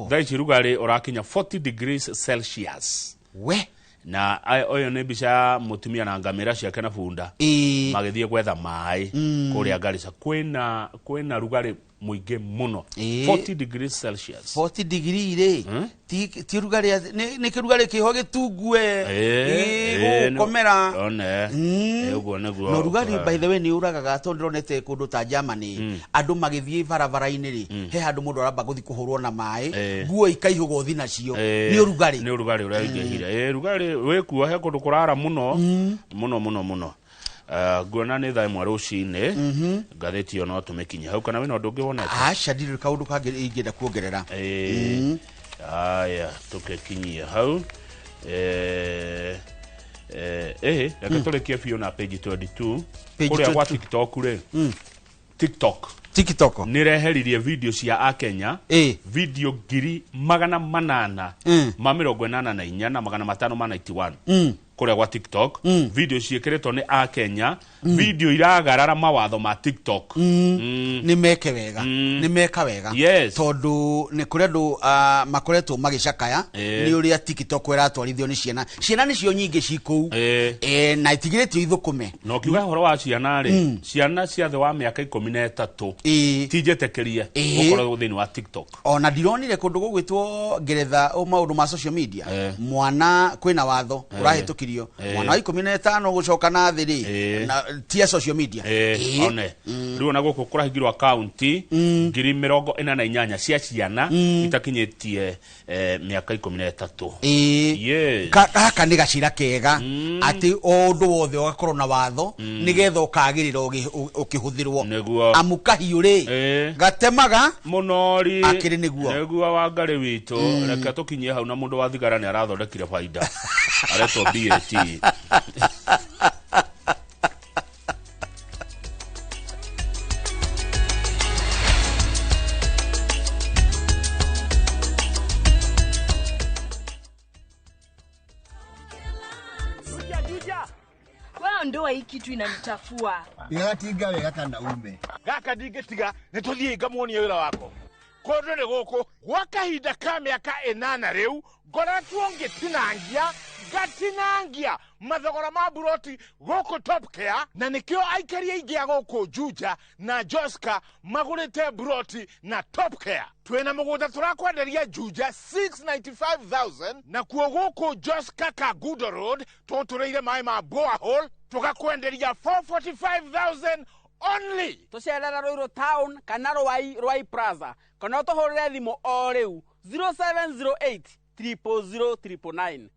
Thaa ici rugarĩ ũrakinya 40 degrees Celsius. We na ũyũ nĩ mbica ya mũtumia na ngamĩra ciake na bunda magĩthiĩ gwetha maĩ kũrĩa Garissa. Kwĩna rugarĩ mũingĩ mũno, 40 degrees Celsius. 40 degree rĩ, ti rugarĩ, nĩ kĩrugarĩ kĩho gĩtungue gũkomera. Ũguo nĩguo. No rugarĩ by the way nĩ ũragaga, tondũ ndĩronete kũndũ ta Germany andũ magĩthiĩ barabara-inĩ rĩ, he handũ mũndũ aramba gũthiĩ kũhũrwo na maĩ, nguo ikaihũga ũthi nacio nĩ ũrugarĩ. Nĩ ũrugarĩ ũrĩa ũingĩhire. Rugarĩ wĩkuo he kũndũ kũrara mũno mũno mũno mũno. Nguona nĩ thaa 1 rũcinĩ, ngathĩti ĩyo no tũmĩkinye hau. Kana wĩna ũndũ ũngĩ wonete? Aca, ndirĩ kaũndũ kangĩ ingĩenda kuongerera. Aya, tũkĩkinyie hau. Reke tũrĩkie biũ na page 22. Kũrĩa gwa TikTok rĩ, TikTok nĩ reheririe video cia Akenya, video 884 591 kũrĩa gwa TikTok. Video ciĩkĩrĩtwo nĩ Akenya, video iragarara mawatho ma TikTok. Nĩ meke wega, nĩ meka wega, tondũ nĩ kũrĩ andũ makoretwo magĩcakaya nĩ ũrĩa TikTok ĩratwarithio nĩ ciana. Ciana nĩcio nyingĩ ci kũu, na itigĩrĩtio ithũkũme. Na ũkiuga ũhoro wa ciana rĩ, ciana cia thĩ wa mĩaka 13 ti njĩtĩkĩrie gũkorwo thĩinĩ wa TikTok. Ona ndironire kũndũ gũgwĩtwo Ngeretha maũndũ ma social media, mwana kwĩna watho ũrahĩtũkirio, mwana wa 15 gũcoka na thĩ rĩ, na tia social media. One rĩu ona gũkũ kũrahingirwo akaunti 48 cia ciana itakinyĩtie mĩaka 13. Gaka nĩ gacira kega atĩ o ũndũ wothe ũgakorwo na watho nĩgetha ũkagĩrĩra ũkĩhũthĩrwo. Amu kahiũ rĩ gatemaga mũno ri akĩrĩ nĩguo. Nĩguo Wangarĩ witũ. Reke tũkinyie hau na mũndũ wa thigara nĩ arathondekire baida aretwo BAT. Ndoa hii kitu inanitafua. Igatinga wega kana ume. Gaka ndingĩtiga nĩ tũthiĩ ngamuonie wĩra wako. Kũndũ nĩ gũkũ gwa kahinda ka mĩaka 8 rĩu ngoretwo ngĩtinangia ngatinangia mathogora ma buroti gũkũ Top Care, na nĩkĩo aikari aingĩ a gũkũ Juja na Joska magũrĩte buroti na Top Care. Twĩna mũgũnda tũrakwenderia Juja 695,000, na kuo gũkũ Joska Kangundo Road tũtũrĩire maĩ ma borehole tũgakwenderia 445,000 only. Tũcerera Ruiru Town kana Ruai Plaza kana ũtũhũrĩre thimũ o rĩu 0708 000 999.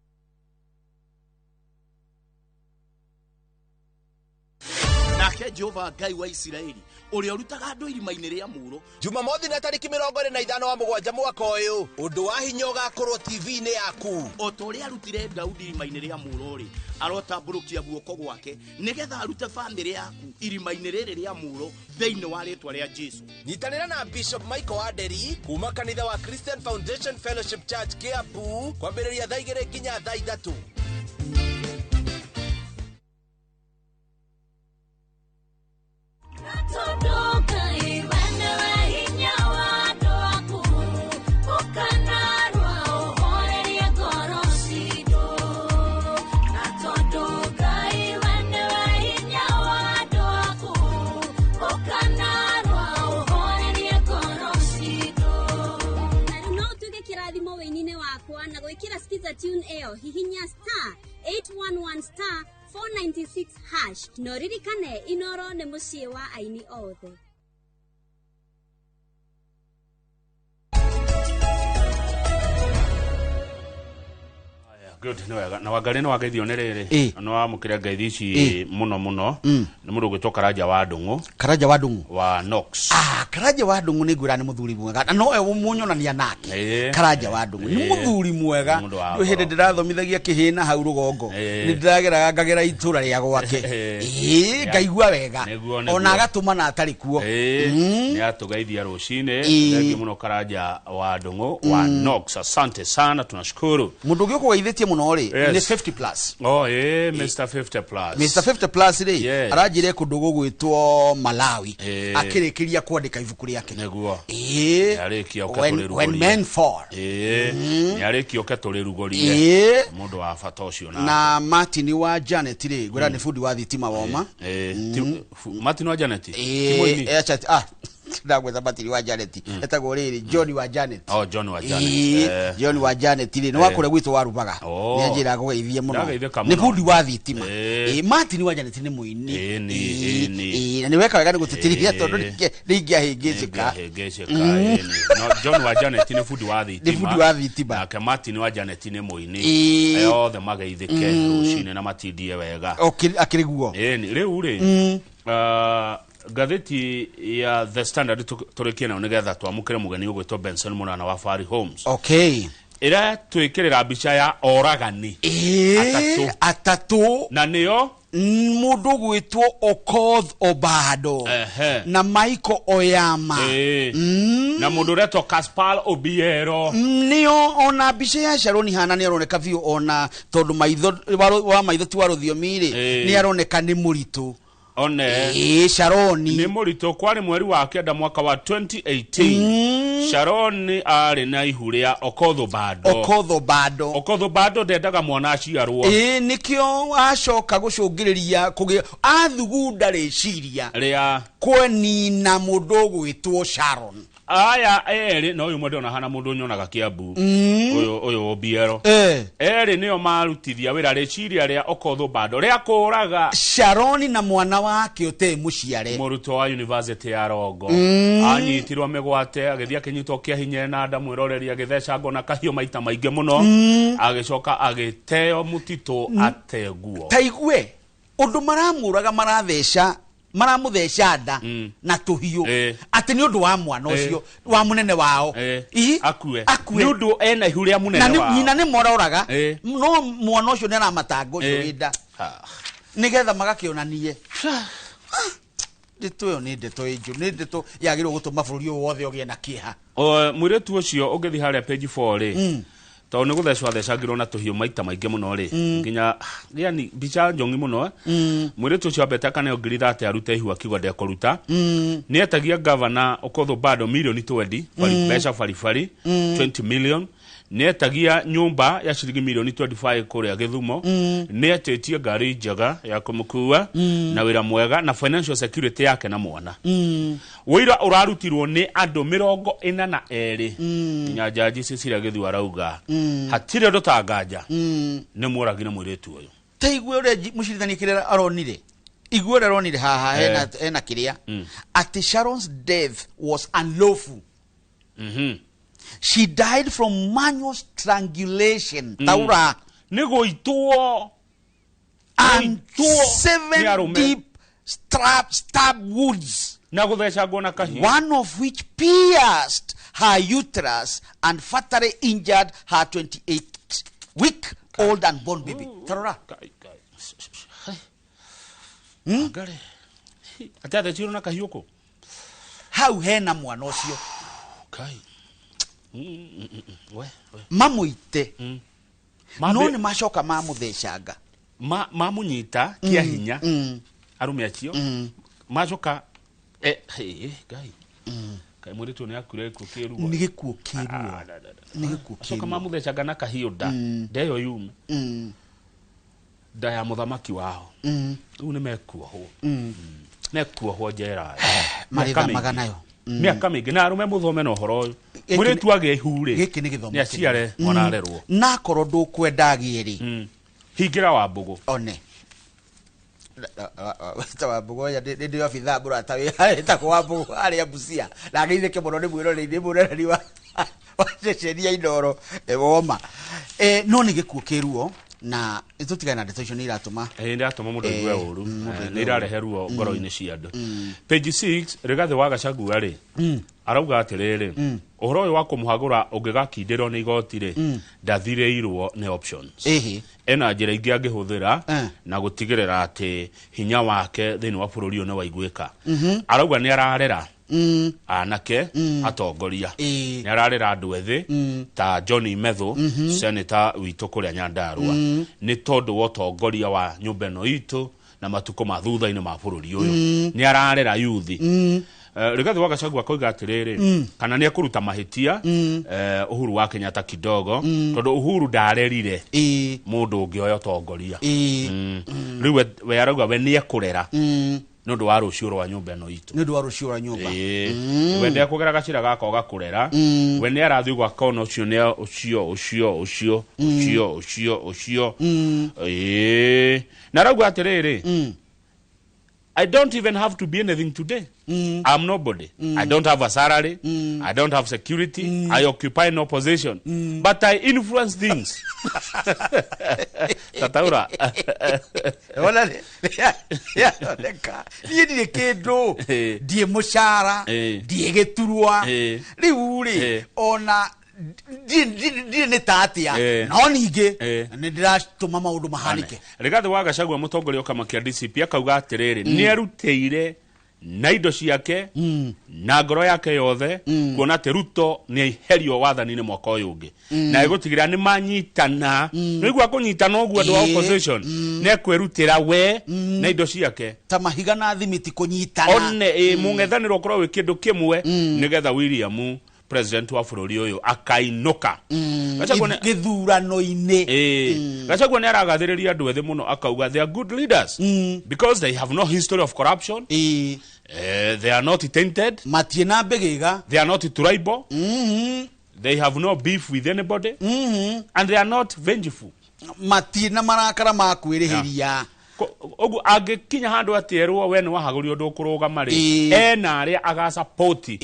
Nake Jehova Ngai wa Isiraeli ũrĩa ũrutaga andũ irima-inĩ rĩa mũro. Jumamothi na tarĩki 25 wa mũgwanja mwaka ũyũ, ũndũ wa hinya ũgakorwo TV-inĩ yaku. O ta ũrĩa arutire Daudi irima-inĩ rĩa mũro-rĩ, arotambũrũkia guoko gwake nĩgetha arute bamĩrĩ yaku irima-inĩ rĩrĩ rĩa mũro thĩinĩ wa rĩtwa rĩa Jesu. Nyitanĩra na Bishop Michael Wanderi kuma kanitha wa Christian Foundation Fellowship Church Kiambu kwambĩrĩria thaa 2 nginya thaa 3. Wabuata tune ĩyo hihinya star 811 star 496 hash no ririkane Inoro nĩ mũciĩ wa aini othe. Good, nĩ wega na Wangarĩ nĩ wageithio nĩ rĩrĩ nĩ wamũkĩra ngeithi ici mũno mũno nĩ mũndũ ũgwĩtwo Karanja wa Ndũng'ũ. Karanja wa Ndũng'ũ wa Knox. Karanja wa Ndũng'ũ nĩ ngwĩra nĩ mũthuri mwega na nowe mũnyonania nake. Karanja wa Ndũng'ũ nĩ mũthuri mwega. Rĩu hĩndĩ ndĩrathomithagia kĩhĩna hau rũgongo nĩ ndĩrageraga ngagera itũra rĩa gwake ngaigua wega ona agatũma na atarĩ kuo. Nĩ atũgeithia rũcinĩ. Thengiũ mũno Karanja wa Ndũng'ũ wa Knox, asante sana, tunashukuru. Mũndũ ũngĩ ũkũgeithĩtie mũno rĩ nĩ 50 plus. Oh, Mr 50 plus. Mr 50 plus rĩ aranjire kũndũ gũgwĩtwo Malawi akĩrĩkĩria kwandĩka ibuku rĩake. Nĩguo. Nĩarĩkia ũke tũrĩrugũrie. When men fall. Nĩarĩkia ũke tũrĩrugũrie. Mũndũ wa bata ũcio na Martin wa Janet rĩ ngwĩra nĩ bundi wa thitima woma. Martin wa Janet. Ndagwetha Martin wa Janet etagwo rĩrĩ John wa Janet. Oh, John wa Janet. John wa Janet rĩ nĩ wa kũrĩa gwitũ wa Rubaga. Nĩ anjĩra gũgeithie mũno. Nĩ bundi wa thitima. Martin wa Janet nĩ mũini. Na nĩ weka wega nĩ gũtĩtĩrithia tondũ nĩ ingĩahĩngĩcĩka. No John wa Janet nĩ bundi wa thitima. Nĩ bundi wa thitima. Nake Martin wa Janet nĩ mũini. Othe mageithĩke rũcinĩ na matindie wega. Akĩrĩ guo. Rĩu rĩ ngathĩti ya The Standard tũrĩkie nayo nĩgetha twamũkĩre mũgeni ũgwĩtwo Benson Mũnana wa Fari Homes. Okay. Ĩrĩa twĩkĩrĩra mbica ya oragani atatũ na nĩo mũndũ ũgwĩtwo Okoth Obado na Michael Oyama na mũndũ ũretwo Caspal Obiero. Nĩo ona mbica ya Sharon hana nĩ aroneka biũ ona tondũ maitho wa maitho ti wa rũthiomi rĩ nĩ aroneka nĩ mũritũ. One Sharoni nĩ mũritũ. Kwarĩ mweri wa kenda mwaka wa 2018 Sharoni arĩ na ihu rĩa Okoth Obado. Okoth Obado ndendaga mwana aciarwo. Nĩkĩo acoka gũcũngĩrĩria kũgĩa athugunda rĩciria rĩa kwenina mũndũ ũgwĩtwo Sharon. Aya erĩ no ũyũ mwende ona hana mũndũ nyonaga Kiambu ũyũ Obiero erĩ nĩo marutithia wĩra rĩciria rĩa Okoth Obado rĩa kũraga Sharoni na mwana wake ũtarĩ mũciare mũrutwo wa University ya Rongo. Anyitirwo mĩgwate agĩthiĩ akĩnyitwo kĩa hinya na nda mwĩroreri agĩthecangwo na kahiũ maita maingĩ mũno agĩcoka agĩteo mũtitũ ateguo. Ta igue ũndũ maramũraga maratheca maramutheca nda na tuhiu ati ni undu wa mwana ucio wa munene wao akue ni undu ena ihu ria munene wao na nyina ni mororaga no mwana ucio ni aramatanga ucio winda nigetha magakionanie ndeto ĩyo nĩ ndeto ĩnjũ nĩ ndeto yagĩrĩirwo gũtũma bũrũri ũyũ wothe ũgĩe na kĩeha. Mũirĩtu ũcio ũngĩthiĩ harĩa page 4 rĩ tondũ nĩ gũthecwo athecangirwo na tũhiũ maita maingĩ mũno rĩ nginya yani mbica njongi mũno mũirĩtu ũcio ambete akaneo ngiri 30 arute ihu akiuga ndekũruta. Nĩ etagia gavana Okoth Obado milioni 20 mbeca baribari 20 million. Nĩ etagia nyũmba ya ciringi milioni 25 kũrĩa Gĩthumo. Nĩ etĩtie ngari njega ya kũmũkua na wĩra mwega na financial security yake na mwana. Wĩra ũrarutirwo nĩ andũ 42 nginya jaji Cecilia Gĩthu arauga hatirĩ ũndũ ta nganja nĩ mũragire mũirĩtu ũyũ. Ta igue ũrĩa mũcirithania kĩrĩa aronire igue ũrĩa aronire haha hena kĩrĩa atĩ Sharon's death was unlawful. She died from manual strangulation. Taura. Nĩgũitwo and 7 deep stab wounds. Na gũthecangwo na kahiũ. One of which pierced her uterus and fatally injured her 28-week-old unborn baby. Tarora. Atĩ athecirwo na kahiũ kũ? Hau hena mwana ũcio. Kai. Mamuite no nĩ macoka mamuthecanga mamunyita kia hinya arume acio macoka Ngai kai mũirĩtu nĩ akuire gĩkuũ kĩruo nĩ gĩkuũ kĩruo nĩ gĩkuũ kĩruo acoka mamuthecanga na kahiũ nda nda ĩyo yume nda ya mũthamaki wao rĩu nĩ mekuohwo mekuohwo njera marĩthamaga nayo. Mĩaka mĩingĩ na arũme mũthome na ũhoro ũyũ. Mũirĩtu agĩa ihu rĩ, Gĩkĩ nĩ gĩthomo nĩ aciare mwana arerwo. Na akorwo ndũkwenda agĩe rĩ, Hingĩra wa mbũgũ. One ta Wambũgũ oya ndĩ obithaa mũrata wĩ etagwo Wambũgũ harĩa Busia, na ageithĩke mũno nĩ mwĩroreri, nĩ mwĩroreri wa ceceni ya Inooro woma. No nĩ gĩkuũ kĩruo na tũtigane na ndeto icio, nĩ iratũma Ĩ, nĩratũma mũndũ aigue ũru. Mũndũ aigue Nĩ irarehe ruo ngoro-inĩ cia andũ. Page 6, Rigathĩ wa Gachagua rĩ, arauga atĩrĩrĩ, ũhoro ũyũ wa kũmũhagũra ũngĩgakindĩrwo nĩ igoti rĩ, ndathirĩirwo nĩ options. Ena njĩra ingĩ angĩhũthĩra na gũtigĩrĩra atĩ hinya wake thĩinĩ wa bũrũri ũyũ nĩ waiguĩka. Arauga nĩ ararera anake atongoria, nĩ ararera andũ ethĩ ta John Methu, senator witũ kũrĩa Nyandarua, nĩ tondũ wa ũtongoria wa nyũmba ĩno itũ na matukũ ma thutha-inĩ ma bũrũri ũyũ, nĩ ararera yuthi. Rigathĩ wa Gachagua akoiga atĩrĩrĩ, kana nĩ ekũruta mahĩtia Uhuru wa Kenyatta kidogo, tondũ Uhuru ndarerire mũndũ ũngĩoya ũtongoria. Rĩu we arauga we nĩ ekũrera nĩ ũndũ wa rũciũ rwa nyũmba ĩno itũ. Nĩ ũndũ wa rũciũ rwa nyũmba. Ĩĩ. We ndekũgera gacĩra gaka ũgakũrera, we nĩ arathiĩ gwaka ona ũcio nĩ ũcio ũcio ũcio ũcio ũcio ũcio. Ĩĩ. Na arauga atĩrĩrĩ, I don't even have to be anything today. I'm nobody. I don't have a salary. I don't have security. I occupy no position. But I influence things. Tataura. Ona nĩyathondeka, niĩ ndirĩ kĩndũ, ndirĩ mũcara, ndirĩ gĩturwa, rĩu rĩ, ona ndirĩ nĩ ta atĩa, no ningĩ nĩ ndĩratũma maũndũ mahanĩke. Rigathĩ wa Gachagua, mũtongoria wa kĩama kĩa DCP, akauga atĩrĩrĩ, nĩ erutĩire na indo ciake na ngoro yake yothe kuona atĩ Ruto nĩ aiherio wathani-inĩ mwaka ũyũ ũngĩ, na ĩgũtigĩrĩra nĩ manyitana, nĩigua kũnyitana ũguo andũ a opposition, nĩ ekwĩrutĩra we na indo ciake ta mahiga na thimiti kũnyitana. One ĩ mũng'ethanĩro ũkorwo wĩ kĩndũ kĩmwe, nĩgetha William president wa bũrũri ũyũ akainũka. Gachagua Gĩthurano-inĩ. Ĩĩ. Gachagua nĩ aragathĩrĩria andũ ethĩ mũno, akauga they are good leaders because they have no history of corruption. They are not tainted. Matirĩ na mbĩgĩga. They are not tribal. They have no beef with anybody. And they are not vengeful. Matirĩ na marakara ma kwĩrĩhĩria. Ũguo angĩkinya handũ atĩ erwo we nĩ wahagũrio ndũkũrũgama rĩ, ena arĩa agasapoti.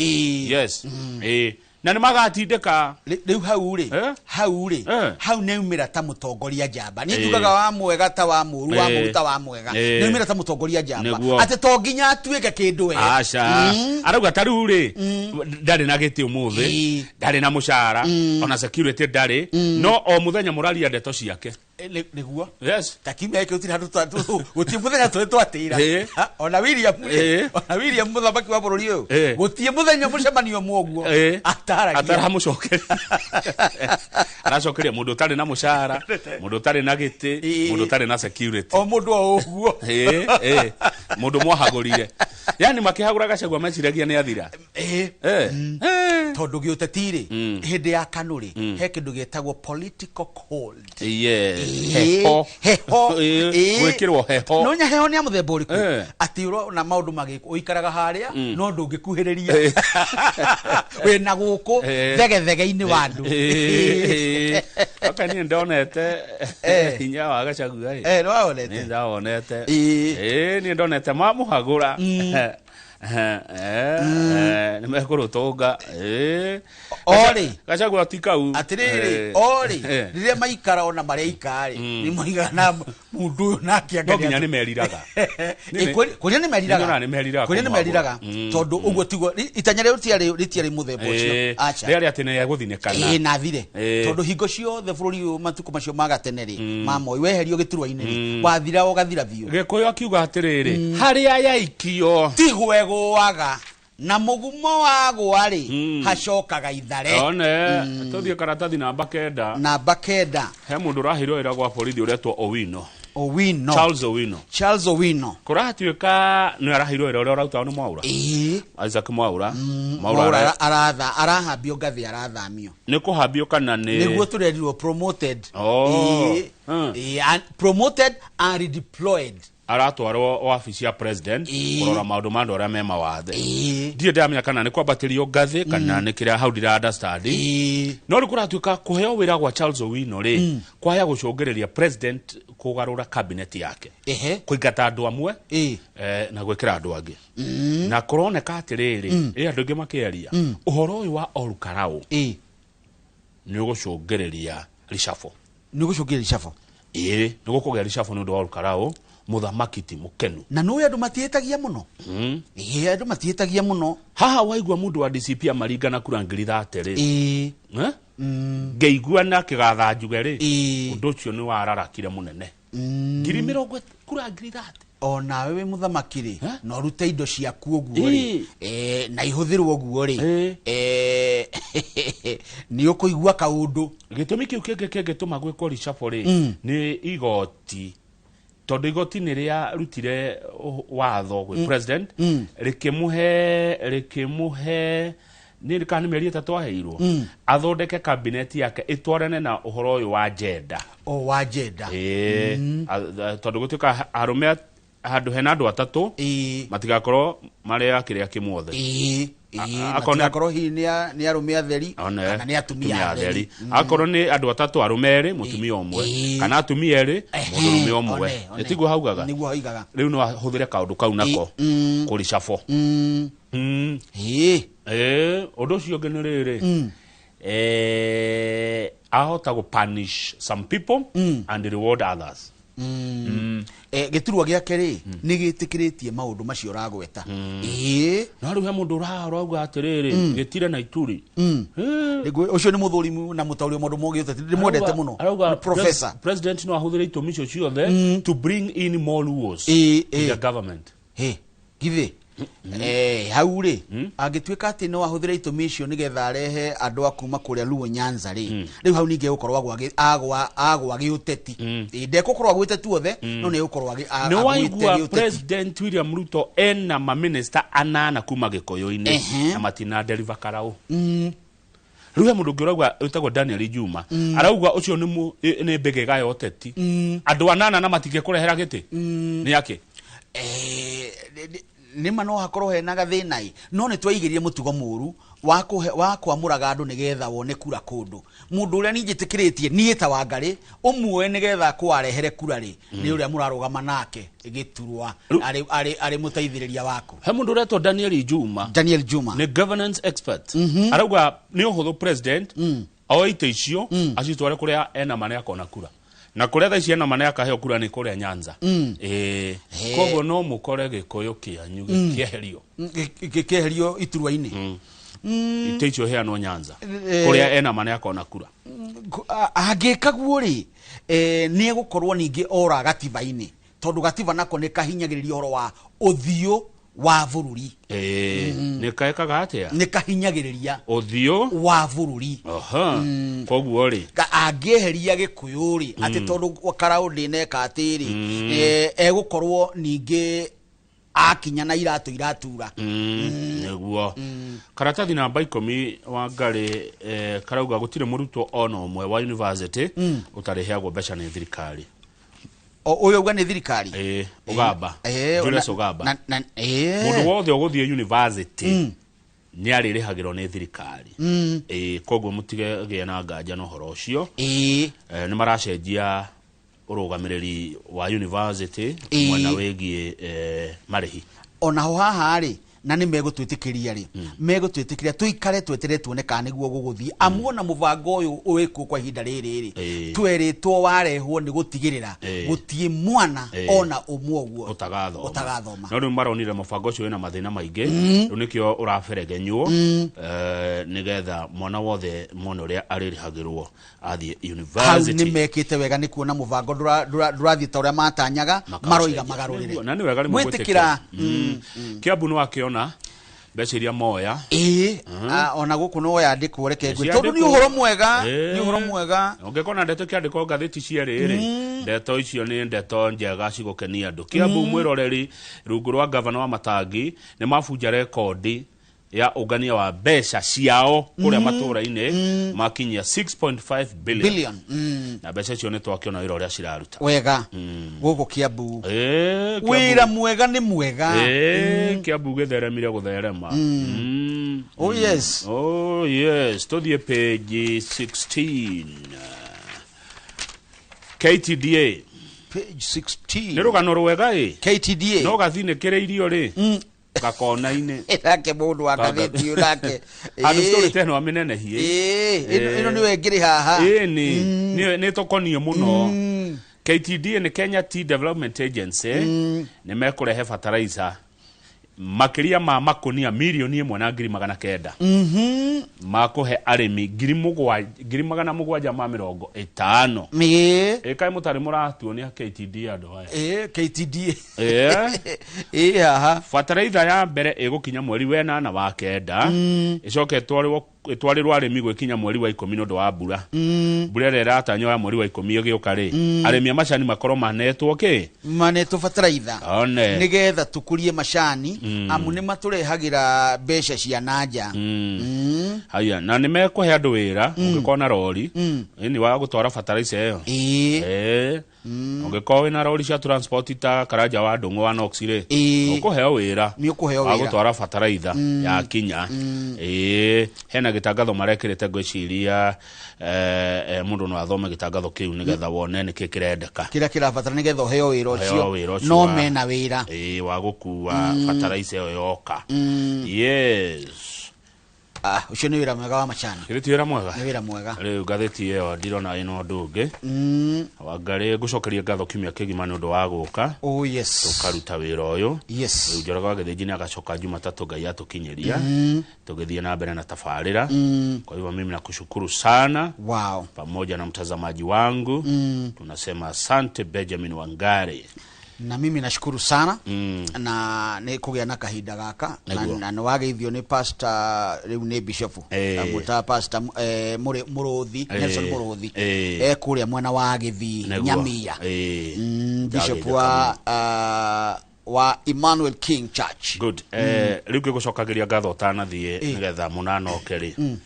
Yes. Ĩĩ. Na nĩ magatindĩka. Rĩu hau rĩ, hau rĩ, hau nĩaumĩra ta mũtongoria njamba. Niĩ njugaga wa mwega ta wa mũru, wa mũru ta wa mwega. Nĩaumĩra ta mũtongoria njamba, atĩ to nginya atuĩke kĩndũ we. Aca. Arauga ta rĩu rĩ, ndarĩ na gĩtĩ ũmũthĩ, ndarĩ na mũcara, ona security ndarĩ, no o mũthenya mũraria ndeto ciake. Nĩguo. Yes. Ta kiumia gĩkĩ gũtirĩ handũ gũtirĩ mũthenya tũrĩ twatĩra. Ona William rĩ, ona William mũthamaki wa bũrũri ũyũ, gũtirĩ mũthenya mũcemanio ũmwe ũguo ataragia. Ataramũcokeria. Aracokeria mũndũ ũtarĩ na mũcara, mũndũ ũtarĩ na gĩtĩ, mũndũ ũtarĩ na security. O mũndũ o ũguo. Ĩĩ, ĩĩ. Mũndũ mwahagũrire. Yani makĩhagũra Gachagua meciragia nĩ athira. Tondũ gĩũteti rĩ, hĩndĩ ya KANU rĩ, he kĩndũ gĩtagwo political cold. Yes. Heho. Heho. Gwĩkĩrwo heho. No nya heho nĩ ya mũthemba ũrĩkũ? Atĩ ũrona maũndũ magĩkwo, ũikaraga harĩa no ndũngĩkuhĩrĩria, wĩna gũkũ thegethege-inĩ wa andũ. Okay, niĩ ndonete hinya wa Gachagua ĩ. Nĩ wawonete? Nĩ ndawonete. Ĩĩ, niĩ ndonete mamũhagũra. Nĩ mekũrũtũnga. Orĩ. Gachagua ti kau. Atĩrĩrĩ, orĩ, rĩrĩa maikara ona marĩa ikarĩ, nĩ moigaga na mũndũ ũyũ nake No nginya nĩ meriraga. Kũrĩa nĩ meriraga. Nĩ meriraga. Kũrĩa nĩ meriraga, tondũ ũguo tiguo itanya rĩu rĩtiarĩ mũthemba ũcio. Aca. Rĩarĩ atĩ nĩ egũthinĩkana. Ĩĩ, na thire. Tondũ hingo ciothe bũrũri ũyũ matukũ macio ma gatene rĩ, ma Moi, weherio gĩturwa-inĩ rĩ, wathira ũgathira biũ. Gĩkũyũ akiuga atĩrĩrĩ, harĩa yaikio tigwo ĩgũaga, na mũgumo wagwa rĩ, hacokaga ithare. One, tũthiĩ karatathi namba 9. Namba 9. He mũndũ ũraheirwo wĩra gwa borithi ũretwo Owino. Owino. Charles Owino. Charles Owino. Kũratuĩka nĩ araheirwo wĩra ũrĩa ũrautagwo nĩ Mwaura. Isaac Mwaura. Mwaura aratha, arahambio ngathĩ, arathamio. Nĩ kũhambio kana nĩ Nĩguo tũrerirwo promoted. Promoted and redeployed. Aratwarwo wabici ya president kũrora maũndũ ma andũ arĩa me mawathe. Ndirĩ ndĩramenya kana nĩ kwambatĩrio ngathĩ kana nĩ kĩrĩa, hau ndira understand. No rĩu kũratuĩka kũheo wĩra gwa Charles Owino rĩ, kwaya gũcũngĩrĩria president kũgarũra cabinet yake, kũingata andũ amwe na gwĩkĩra andũ angĩ. Na kũroneka atĩrĩrĩ, ĩ andũ aingĩ makĩaria ũhoro ũyũ wa Olkarau nĩ ũgũcũngĩrĩria reshuffle. Nĩ ũgũcũngĩrĩria reshuffle. Ĩĩ, nĩ gũkũgĩa reshuffle nĩ ũndũ wa Olkarau. Mũthamaki ti mũkenu. Na nĩ andũ matihĩtagia mũno. Ĩĩ, andũ matihĩtagia mũno. Haha waigua mũndũ wa DCP amaringana kura 30,000 rĩ. Eh? Ngĩigua na kĩgatha njuge rĩ, ũndũ ũcio nĩ wararakire mũnene. Ngiri mĩrongo kura 30,000. O nawe wĩ mũthamaki rĩ, na ũrute indo ciaku ũguo rĩ, na ihũthĩrwo ũguo rĩ, nĩ ũkũigua kaũndũ. Gĩtũmi kĩu kĩngĩ kĩngĩtũma gwĩkwo reshuffle rĩ, nĩ igoti, tondũ igoti nĩ rĩarutire watho gwĩ president, rĩkĩmũhe nĩ kana nĩ mĩeri 3 aheirwo athondeke cabinet yake ĩtwarane na ũhoro ũyũ wa gender. O wa gender. Ĩĩ, tondũ gũtuĩka arũme handũ hena andũ atatũ matigakorwo marĩ a kĩrĩa kĩmwe othe. Akorwo Matigakorwo hihi nĩ arũme atheri One, kana nĩ atumia atheri. Akorwo nĩ andũ atatũ, arũme erĩ mũtumia ũmwe, kana atumia erĩ mũndũrũme ũmwe. One. Nĩtiguo haugaga? Nĩguo haugaga. Rĩu no ahũthĩre kaũndũ kau nako kũreshuffle. Ũndũ ũcio ũngĩ nĩ rĩrĩ, ahota gũ punish some people and reward others. Gĩturwa gĩake rĩ, nĩ gĩtĩkĩrĩtie maũndũ macio ũragweta. Ĩĩ. No rĩu he mũndũ ũrauga atĩrĩrĩ, gĩtire na ituri. Ũcio nĩ mũthũri na mũtaũri wa maũndũ ma gĩũteti, ndĩmwendete mũno. Arauga Nĩ professor. President no ahũthĩre itũmi icio ciothe to bring in more Luos to the government. Hĩ, githĩ hau rĩ, angĩtuĩka atĩ no ahũthĩre itũmi icio nĩgetha arehe andũ a kuma kũrĩa Luo Nyanza rĩ, rĩu hau ningĩ egũkorwo agwa gĩũteti. Ndekũkorwo agwĩte tuothe, no nĩ egũkorwo Nĩ agwĩte waigua gĩũteti. President William Ruto ena maminista anana kuma Gĩkũyũ-inĩ na matina deliver karau. Rĩu he mũndũ ũngĩ ũrauga wĩtagwo Daniel Juma, arauga ũcio nĩ mbĩgĩga ya ũteti, andũ anana na matingĩkũrehera gĩtĩ nĩ akĩ. Nĩma no hakorwo hena gathĩna ĩ, no nĩ twaigĩrire mũtugo mũru wa kwamũraga andũ nĩgetha wone kura kũndũ. Mũndũ ũrĩa niĩ njĩtĩkĩrĩtie niĩ ta Wangarĩ ũmuoe nĩgetha kũwarehere kura rĩ, nĩ ũrĩa mũrarũgama nake gĩturwa arĩ mũteithĩrĩria waku. He mũndũ ũretwo Daniel Juma. Daniel Juma nĩ governance expert. Arauga nĩ ũhũthũ president oe itĩ icio acitware kũrĩa ena ma nĩ akona kura, na kũrĩa thaa ici ena ma nĩ akaheo kura nĩ kũrĩa Nyanza. Ĩĩ, koguo no mũkore Gĩkũyũ kĩanyu gĩkĩeherio. Gĩkĩeherio iturwa-inĩ. Itĩ icio heanwo Nyanza kũrĩa ena ma nĩ akona kura. Angĩka guo rĩ, nĩ egũkorwo ningĩ ora gatiba-inĩ, tondũ gatiba nako nĩ kahinyagĩrĩria ũhoro wa ũthiũ wa bũrũri. Ĩĩ, nĩ kaĩkaga atĩa? Nĩ kahinyagĩrĩria ũthiũ wa bũrũri. Aha, koguo rĩ, Angĩeheria Gĩkũyũ rĩ, atĩ tondũ Karau ndĩneka atĩ rĩ, egũkorwo ningĩ akinya na iratũ iratura. Nĩguo karatathi namba 10 wa Ngarĩ karauga gũtirĩ mũrutwo ona ũmwe wa university ũtarĩheagwo mbeca nĩ thirikari. O ũyũ auga nĩ thirikari? Ĩĩ, Ũgamba. Julius Ũgamba. Na. Mũndũ wothe ũgũthiĩ university nĩ arĩrĩhagĩrwo nĩ thirikari. Ĩĩ, koguo mũtigegĩe na nganja na ũhoro ũcio. Nĩ maracenjia ũrũgamĩrĩri wa university mwena wĩgiĩ marĩhi. Onaho haha rĩ, na nĩ megũtwĩtĩkĩria rĩ, megũtwĩtĩkĩria tũikare tweterere tuone kana nĩguo gũgũthiĩ, amu ona mũbango ũyũ wĩkuo kwa ihinda rĩrĩ rĩ, twerĩtwo warehwo nĩ gũtigĩrĩra gũtirĩ mwana ona ũmwe ũguo ũtagathoma. Ũtagathoma. No rĩu maronire mũbango ũcio wĩna mathĩna maingĩ, rĩu nĩkĩo ũraberegenywo, nĩgetha mwana wothe mwana ũrĩa arĩrĩhagĩrwo athiĩ Hau university. Nĩ mekĩte wega nĩ kuona mũbango ndũrathiĩ ta ũrĩa matanyaga, maroiga Makaũcenjia. magarũrĩre. Na nĩ wega rĩmwe Gwĩtĩkĩra. gwĩtĩkĩra. Kiambu nĩ wakĩona mbeca iria moya. Ĩĩ, ona gũkũ no yandĩkwo, reke ngwĩ tondũ nĩ Ciandĩkwo. ũhoro mwega, nĩ ũhoro mwega. Ũngĩkona ndeto kĩandĩkwo ngathĩti cierĩ rĩ, ndeto icio nĩ ndeto njega cigũkenia andũ. Kiambu, mwĩroreri, rungu rwa gavana wa Matangi nĩ mabunja rekondi Ya ũngania wa mbeca ciao kũrĩa matũũra-inĩ makinyia 6.5 billion. Billion. Na mbeca icio nĩ twakĩona wĩra ũrĩa ciraruta. Wega gũkũ Kiambu. Kiambu. Wĩra mwega nĩ mwega. Kiambu gĩtheremire gũtherema. Oh, yes. Oh yes, tũthiĩ page 16. KTDA. Page 16. Nĩ rũgano rwega ĩ. KTDA. No gathinĩkĩrĩirio rĩ. Gakona-inĩ. Nake mũndũ wa ngathĩti ũyũ nake. Handũ story ta ĩno amĩnenehie. Ĩno nĩwe ngĩrĩ haha. Ĩni nĩ tũkoniĩ mũno. KTDA nĩ Kenya Tea Development Agency nĩ mekũrehe fertilizer makĩria ma makonia 1,900,000 makũhe arĩmi 750,000. Ĩkaĩ mũtarĩ mũratuonia KTDA andũ aya. KTDA. Haha. Fertilizer ya mbere ĩgũkinya mweri wa 8 wa 9 ĩcoke ĩtwarĩrwo arĩmi gwĩkinya mweri wa 10 nĩ ũndũ wa mbura. Mbura ĩrĩa ĩratanywo ya mweri wa 10 ĩgĩũka rĩ, arĩmi a macani makorwo manetwo kĩ? Manetwo fertilizer. One. Nĩgetha tũkũrie macani amu nĩ matũrehagĩra mbeca cia nanja. Haya, na nĩ mekũhe andũ wĩra ũngĩkorwo na rori ĩni wa gũtwara fertilizer ĩyo. Ũngĩkorwo wĩna rori cia transport ta Karanja wa Ndũng'ũ wa Knox rĩ, ũkũheo wĩra wa gũtwara fertilizer ya kinya. Hena gĩtangatho marekĩrĩte ngwĩciria mũndũ no athome gĩtangatho kĩu nĩgetha wone nĩkĩ kĩrendeka. Kĩrĩa kĩrabatara nĩgetha ũheo wĩra ũcio. No mena wĩra. Wa gũkua fertilizer ĩyo yoka. Yes. Ũcio nĩ wĩra mwega wa macani. Githĩ ti wĩra mwega? Nĩ wĩra mwega. Rĩu ngathĩti ĩyo ndirona ĩna ũndũ ũngĩ. Wangarĩ ngũcokeria ngatho kiumia kĩgima nĩ ũndũ wa gũka. Oh yes. Tũkaruta wĩra ũyũ. Yes. Rĩu Njoroge wa Gĩthĩnji nĩ agacoka Jumatatũ Ngai atũkinyĩria. Tũgĩthiĩ na mbere na tabarĩra. Kwa hivyo mimi nakushukuru sana. Wow. Pamoja na mtazamaji wangu. Tunasema asante Benjamin Wangari. Na mimi nashukuru sana. Na nĩ kũgĩa na kahinda gaka na nĩ wageithio nĩ pastor rĩu nĩ bishop amũta pastor Mũrũthi Nelson Mũrũthi kũrĩa mwena wa Gĩthii Nyamia. Bishop wa Emmanuel King Church. Good. Rĩu ngĩgũcokagĩria ngatho ũtanathiĩ nĩgetha mũnanoke rĩ.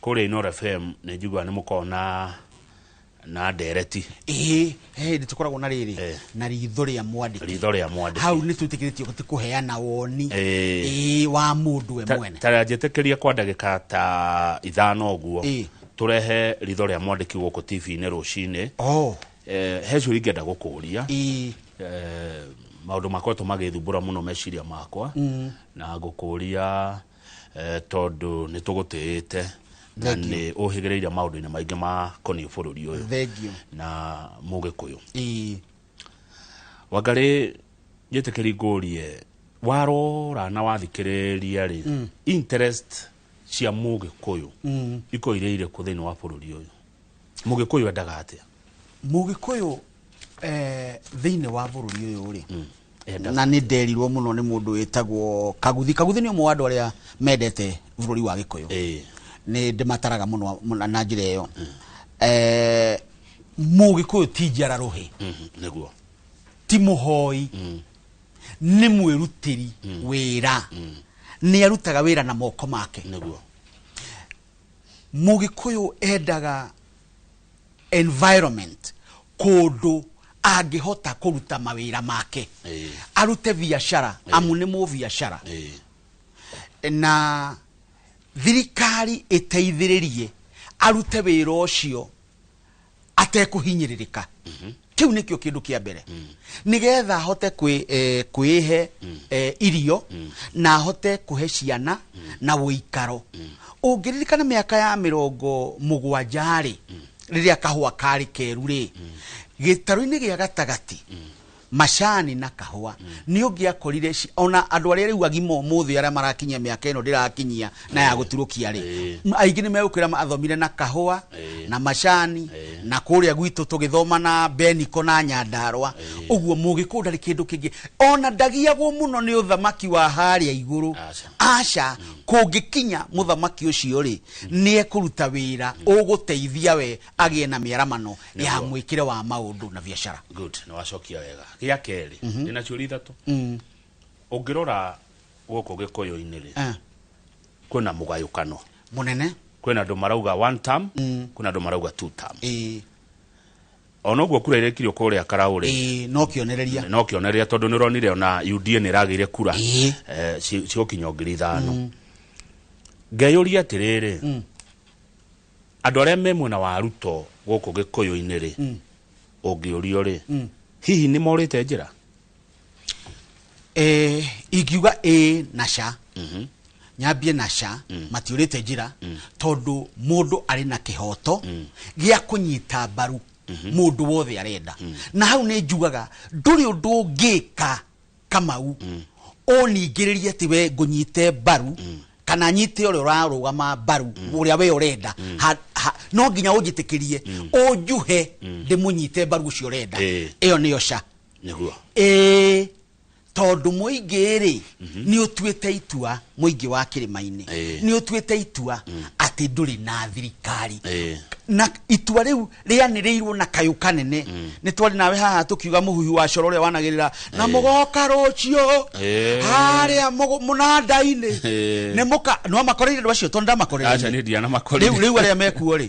Kũrĩa Inooro FM nĩ njiguaga nĩ mũkoragwo na ndereti. Nĩ tũkoragwo na rĩrĩ na ritho rĩa mwandĩki. Ritho rĩa mwandĩki. Hau nĩ twĩtĩkĩrĩtio gũti kũheana woni wa mũndũ we mwene. Ta njĩtĩkĩrie kwa ndagĩka ta 5 ũguo tũrehe ritho rĩa mwandĩki gũkũ TV-inĩ rũcinĩ. He ciũria ingĩenda gũkũria. Maũndũ makoretwo magĩthumbũra mũno meciria makwa na ngũkũria tondũ nĩ tũgũtĩĩte na nĩ ũhĩgĩrĩire maũndũ-inĩ maingĩ makoniĩ bũrũri ũyũ na mũgĩkũyũ. Wangarĩ njĩtĩkĩri ngũrie warora na wathikĩrĩria rĩ, interest cia mũgĩkũyũ ikorwo irĩ irĩkũ thĩinĩ wa bũrũri ũyũ? Mũgĩkũyũ endaga atĩa? Mũgĩkũyũ thĩinĩ wa bũrũri ũyũ rĩ, na nĩ nderirwo mũno nĩ mũndũ wĩtagwo Kaguthi. Kaguthi nĩ ũmwe wa andũ arĩa mendete bũrũri wa Gĩkũyũ. Nĩ ndĩmataraga mũno na njĩra ĩyo. Mũgĩkũyũ ti njara rũhĩ. Nĩguo. Ti mũhoi. Nĩ mwĩrutĩri wĩra. Nĩ arutaga wĩra na moko make. Nĩguo. Mũgĩkũyũ endaga environment kũndũ angĩhota kũruta mawĩra make. Arute biacara amu nĩ mũbiacara. Na thirikari ĩteithĩrĩrie arute wĩra ũcio atekũhinyĩrĩrĩka. Kĩu nĩkĩo kĩndũ kĩa mbere. Nĩgetha ahote kwĩhe irio na ahote kũhe ciana na ũikaro. Ũngĩririkana mĩaka ya 70 rĩ, rĩrĩa kahũa karĩ keru rĩ, gĩtarũ-inĩ gĩa gatagatĩ macani na kahũa nĩ ũngĩakorire ona andũ arĩa rĩu agima ũmũthĩ arĩa marakinyia mĩaka ĩno ndĩrakinyia na ya gũturũkia rĩ, aingĩ nĩ megũkwĩra mathomire na kahũa na macani na kũrĩa gwitũ tũgĩthoma na Beniko na Nyandarũa. Ũguo mũgĩkũyũ ndarĩ kĩndũ kĩngĩ ona ndagiagwo mũno nĩ ũthamaki wa harĩa igũrũ. Aca, kũngĩkinya mũthamaki ũcio rĩ, nĩ ekũruta wĩra ũgũteithia we agĩe na mĩaramano ya mwĩkĩre wa maũndũ na biacara. Good, nĩ wacokia wega. Gĩa kerĩ, ndĩna ciũria ithatũ. Ũngĩrora gũkũ Gĩkũyũ-inĩ rĩ, Kwĩna mũgayũkano Mũnene. Kwĩna andũ marauga one term, kwĩna andũ marauga two term. Ona ũguo kura irekirio kũrĩa Karaũ rĩ, No kĩonereria. No kĩonereria, tondũ nĩ ũronire ona UDA nĩ ĩragĩire kura cigũkinya 5,000. Ngeyũria atĩrĩrĩ, andũ arĩa me mwena wa Ruto gũkũ Gĩkũyũ-inĩ rĩ, ũngĩũrio rĩ, hihi nĩ morĩte njĩra? Ingiuga ĩ na ca. Nyambie na ca, matiũrĩte njĩra, tondũ mũndũ arĩ na kĩhoto gĩa kũnyita mbaru mũndũ wothe arenda. Na hau nĩ njugaga ndũrĩ ũndũ ũngĩka, Kamau, ũningĩrĩrie atĩ we ngũnyite mbaru kana nyite ũrĩa ũrarũgama mbaru, ũrĩa we ũrenda. No nginya ũnjĩtĩkĩrie, ũnjuhe ndĩmũnyite mbaru ũcio ũrenda. Ĩyo nĩyo ca. Nĩguo. Ĩĩ, tondũ mũingĩ rĩ, nĩ ũtuĩte itua, mũingĩ wa kĩrĩma-inĩ nĩ ũtuĩte itua atĩ ndũrĩ na thirikari. Na itua rĩu rĩanĩrĩirwo na kayũ kanene. Nĩ twarĩ nawe haha tũkiuga mũhuhu wa coro ũrĩa wanagĩrĩra na mũgoka rũciũ harĩa mũnanda-inĩ. Nĩ mũka no makoreire andũ acio, tondũ ndamakoreire. Aca, niĩ ndianamakorire. Rĩu arĩa mekuo rĩ,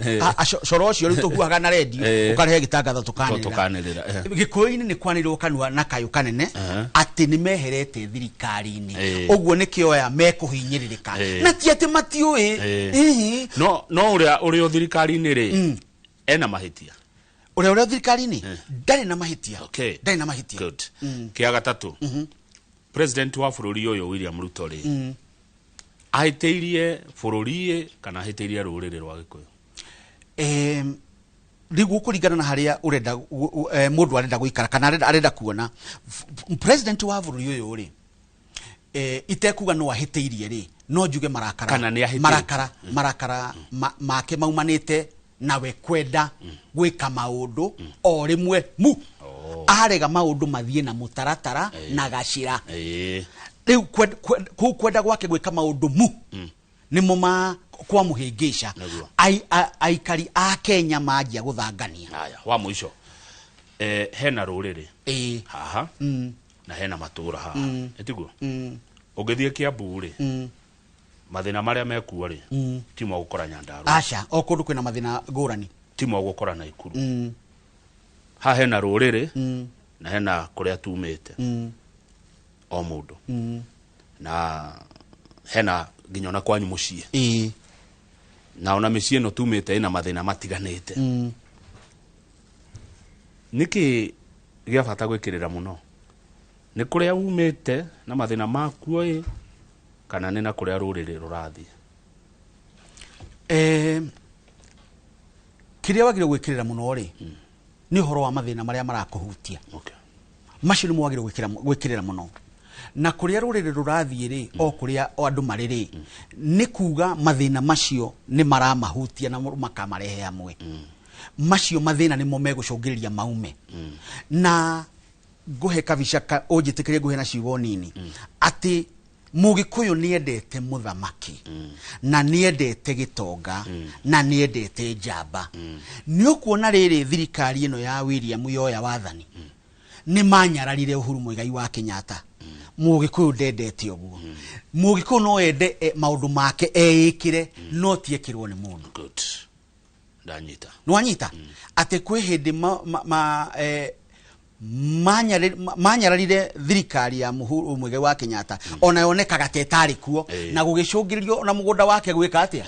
coro ũcio rĩu tũhuhaga na redio, ũkarehe gĩtangatho, tũkanĩrĩra. Tũkanĩrĩra. Gĩkũyũ-inĩ nĩ kwanĩrĩrwo kanua na kayũ kanene atĩ nĩ meherete thirikari-inĩ. Ũguo nĩkĩo aya mekũhinyĩrĩrĩka. Na ti atĩ matiũĩ. Ihi. No ũrĩa ũrĩ o thirikari-inĩ rĩ, ena mahĩtia? Ũrĩa thirikari-inĩ ndarĩ na mahĩtia. Ndarĩ na mahĩtia. Good. Kĩa gatatũ, president wa bũrũri ũyũ William Ruto rĩ, ahĩtĩirie bũrũri kana ahĩtĩirie rũrĩrĩ rwa Gĩkũyũ? Rĩu gũkũringana na harĩa ũrenda mũndũ arenda gũikara kana arenda kuona. President wa bũrũri ũyũ rĩ, itekuga no ahĩtĩirie rĩ, no njuge marakara Kana nĩ ahĩtĩtie. Marakara make maumanĩte nawe kwenda gwĩka maũndũ o rĩmwe mu arega maũndũ mathiĩ na mũtaratara na gacĩra. Rĩu kũu kwenda gwake gwĩka maũndũ mu nĩmo ma kwamũhĩngĩca. Aikari a Kenya manjia gũthangania. Haya, wa mũico, hena rũrĩrĩ haha na hena matũra haha, ĩtiguo? Ũngĩthiĩ Kiambu rĩ, mathĩna marĩa mekuo rĩ, ti mo gũkora Nyandarua. Aca, o kũndũ kwĩna mathĩna ngũrani. Ti mo gũkora Naikuru. Haha hena rũrĩrĩ na hena kũrĩa tumĩte o mũndũ, na hena nginya ona kwanyu mũciĩ, na ona mĩciĩ ĩno tumĩte ĩna mathĩna matiganĩte. Nĩkĩ gĩa bata gwĩkĩrĩra mũno, nĩ kũrĩa umĩte na mathĩna makuo ĩ, kana nĩ na kũrĩa rũrĩrĩ rũrathiĩ? Kĩrĩa wagĩrĩirwo gwĩkĩrĩra mũno rĩ, nĩ ũhoro wa mathĩna marĩa marakũhutia. Macio nĩmo wagĩrĩirwo gwĩkĩrĩra mũno. Na kũrĩa rũrĩrĩ rũrathiĩ rĩ, o kũrĩa o andũ marĩ rĩ, nĩ kuga mathĩna macio nĩ maramahutia na makamarehe hamwe. Macio mathĩna nĩmo megũcũngĩrĩria maume. Na ngũhe kabica ka ũnjĩtĩkĩrie ngũhe na ciugo nini, atĩ Mũgĩkũyũ nĩendete mũthamaki, na nĩendete gĩtonga, na nĩendete njamba. Nĩ ũkuona rĩrĩ thirikari ĩno ya William yoya wathani, nĩ manyararire Uhuru Muigai wa Kenyatta. Mũgĩkũyũ ndendete ũguo. Mũgĩkũyũ no ende maũndũ make eĩkĩre, no ti ekĩrwo nĩ mũndũ. Good. Ndanyita. Nĩwanyita atĩ kwĩ hĩndĩ manyararire thirikari ya Uhuru Muigai wa Kenyatta, ona yonekaga ta ĩtarĩ kuo, na gũgĩcũngĩrĩrio ona mũgũnda wake gwĩka atĩa,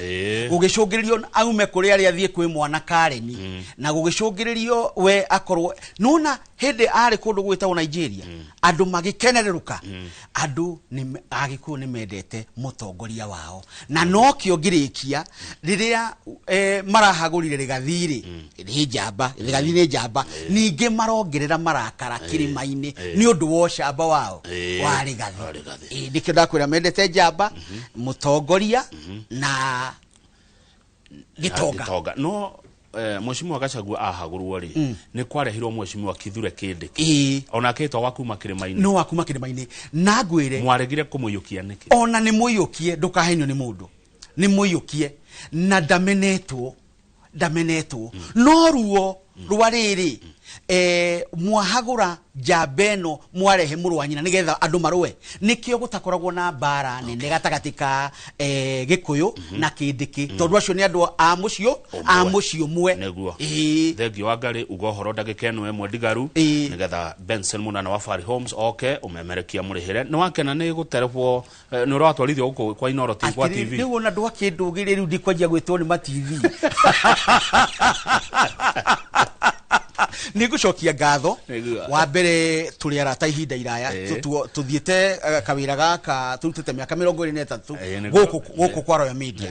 gũgĩcũngĩrĩrio aume kũrĩa arĩa athiĩ kwĩ mwana Kareni, na gũgĩcũngĩrĩrio we akorwo nona hĩndĩ arĩ kũndũ gwĩtagwo Nigeria, andũ magĩkenererũka. Andũ Agĩkũyũ nĩ mendete mũtongoria wao, na nokĩo ngĩrĩkia rĩrĩa marahagũrire Rigathi rĩ, nĩ njamba. Rigathi nĩ njamba. Ningĩ marongerera marakara kĩrĩma-inĩ nĩ ũndũ wa ũcamba wao wa Rigathi. Wa Rigathi. Nĩkĩo ndakwĩra mendete njamba, mũtongoria na gĩtonga. Gĩtonga. No Mheshimiwa Gachagua ahagũrwo rĩ, nĩ kwarehirwo Mheshimiwa Kithure Kindiki, onake etwo wa kuma kĩrĩma-inĩ. No wa kuma kĩrĩma-inĩ, na ngwĩre Mwaregire kũmũiyũkia nĩkĩ? Ona nĩ mũiyũkie, ndũkahenio nĩ mũndũ, nĩ mũiyũkie na ndamenetwo, ndamenetwo, no ruo rwa rĩrĩ. Mwahagũra njamba ĩno mwarehe mũrũ wa nyina nĩgetha andũ marũe. Nĩkĩo gũtakoragwo na mbara nene gatagatĩ ka Gĩkũyũ na Kĩndĩkĩ, tondũ acio nĩ andũ a mũciĩ a mũciĩ ũmwe. Nĩguo. Ĩĩ. Thengio wa Ngarĩ, uga ũhoro ndagĩka ĩno ĩmwe ndigaru, nĩgetha Benson Munana wa Fari Homes oke ũmemerekia mũrĩhĩre. Nĩ wakena nĩ gũterebwo, nĩ ũratwarithio gũkũ kwa Inoro TV, kwa Atĩrĩrĩ, TV. Rĩu ona ndwakĩndũgĩrĩ rĩu ndikwanjia gwĩtwo nĩ ma TV. Nĩ ngũcokia ngatho. Nĩguo. Wa mbere, tũrĩ arata ihinda iraya. Tũthiĩte kawĩra gaka tũrutĩte mĩaka 23 gũkũ kwa Royal Media.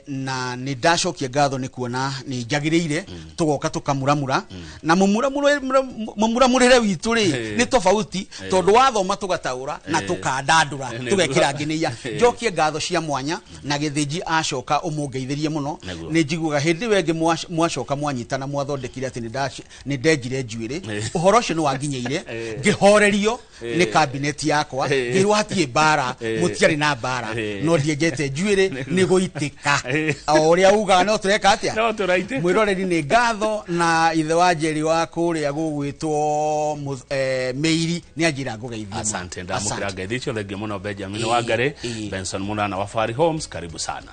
Na nĩ ndacokia ngatho nĩ kuona nĩ njagĩrĩire tũgoka tũkamuramura na mũmuramũrĩre witũ rĩ nĩ tofauti, tondũ wathoma tũgataũra na tũkandandũra, tũgekĩra nginĩia. Njokie ngatho cia mwanya na Gĩthĩnji acoka ũmũngeithĩrie mũno. Nĩ njiguaga hĩndĩ ĩyo ĩngĩ mwacoka mwanyitana mwathondekire atĩ nĩ ndenjire njuĩrĩ. Ũhoro ũcio nĩ wanginyĩire, ngĩhorerio nĩ kabineti yakwa, ngĩrwo hatirĩ mbara, mũtiarĩ na mbara, no ndienjete njuĩrĩ nĩ gũitĩka. O ũrĩa ugaga no tũreka atĩa? No tũraitĩka. Mwĩroreri, nĩ ngatho na ithe wa Njeri wa kũrĩa gũgwĩtwo Mĩiri nĩ anjĩra ngũgeithie mũno. Asante, ndamũkĩra Asante. ngeithi icio. Thengio mũno, Benjamin Wangari. Benson Munana wa Fari Homes, karibu sana.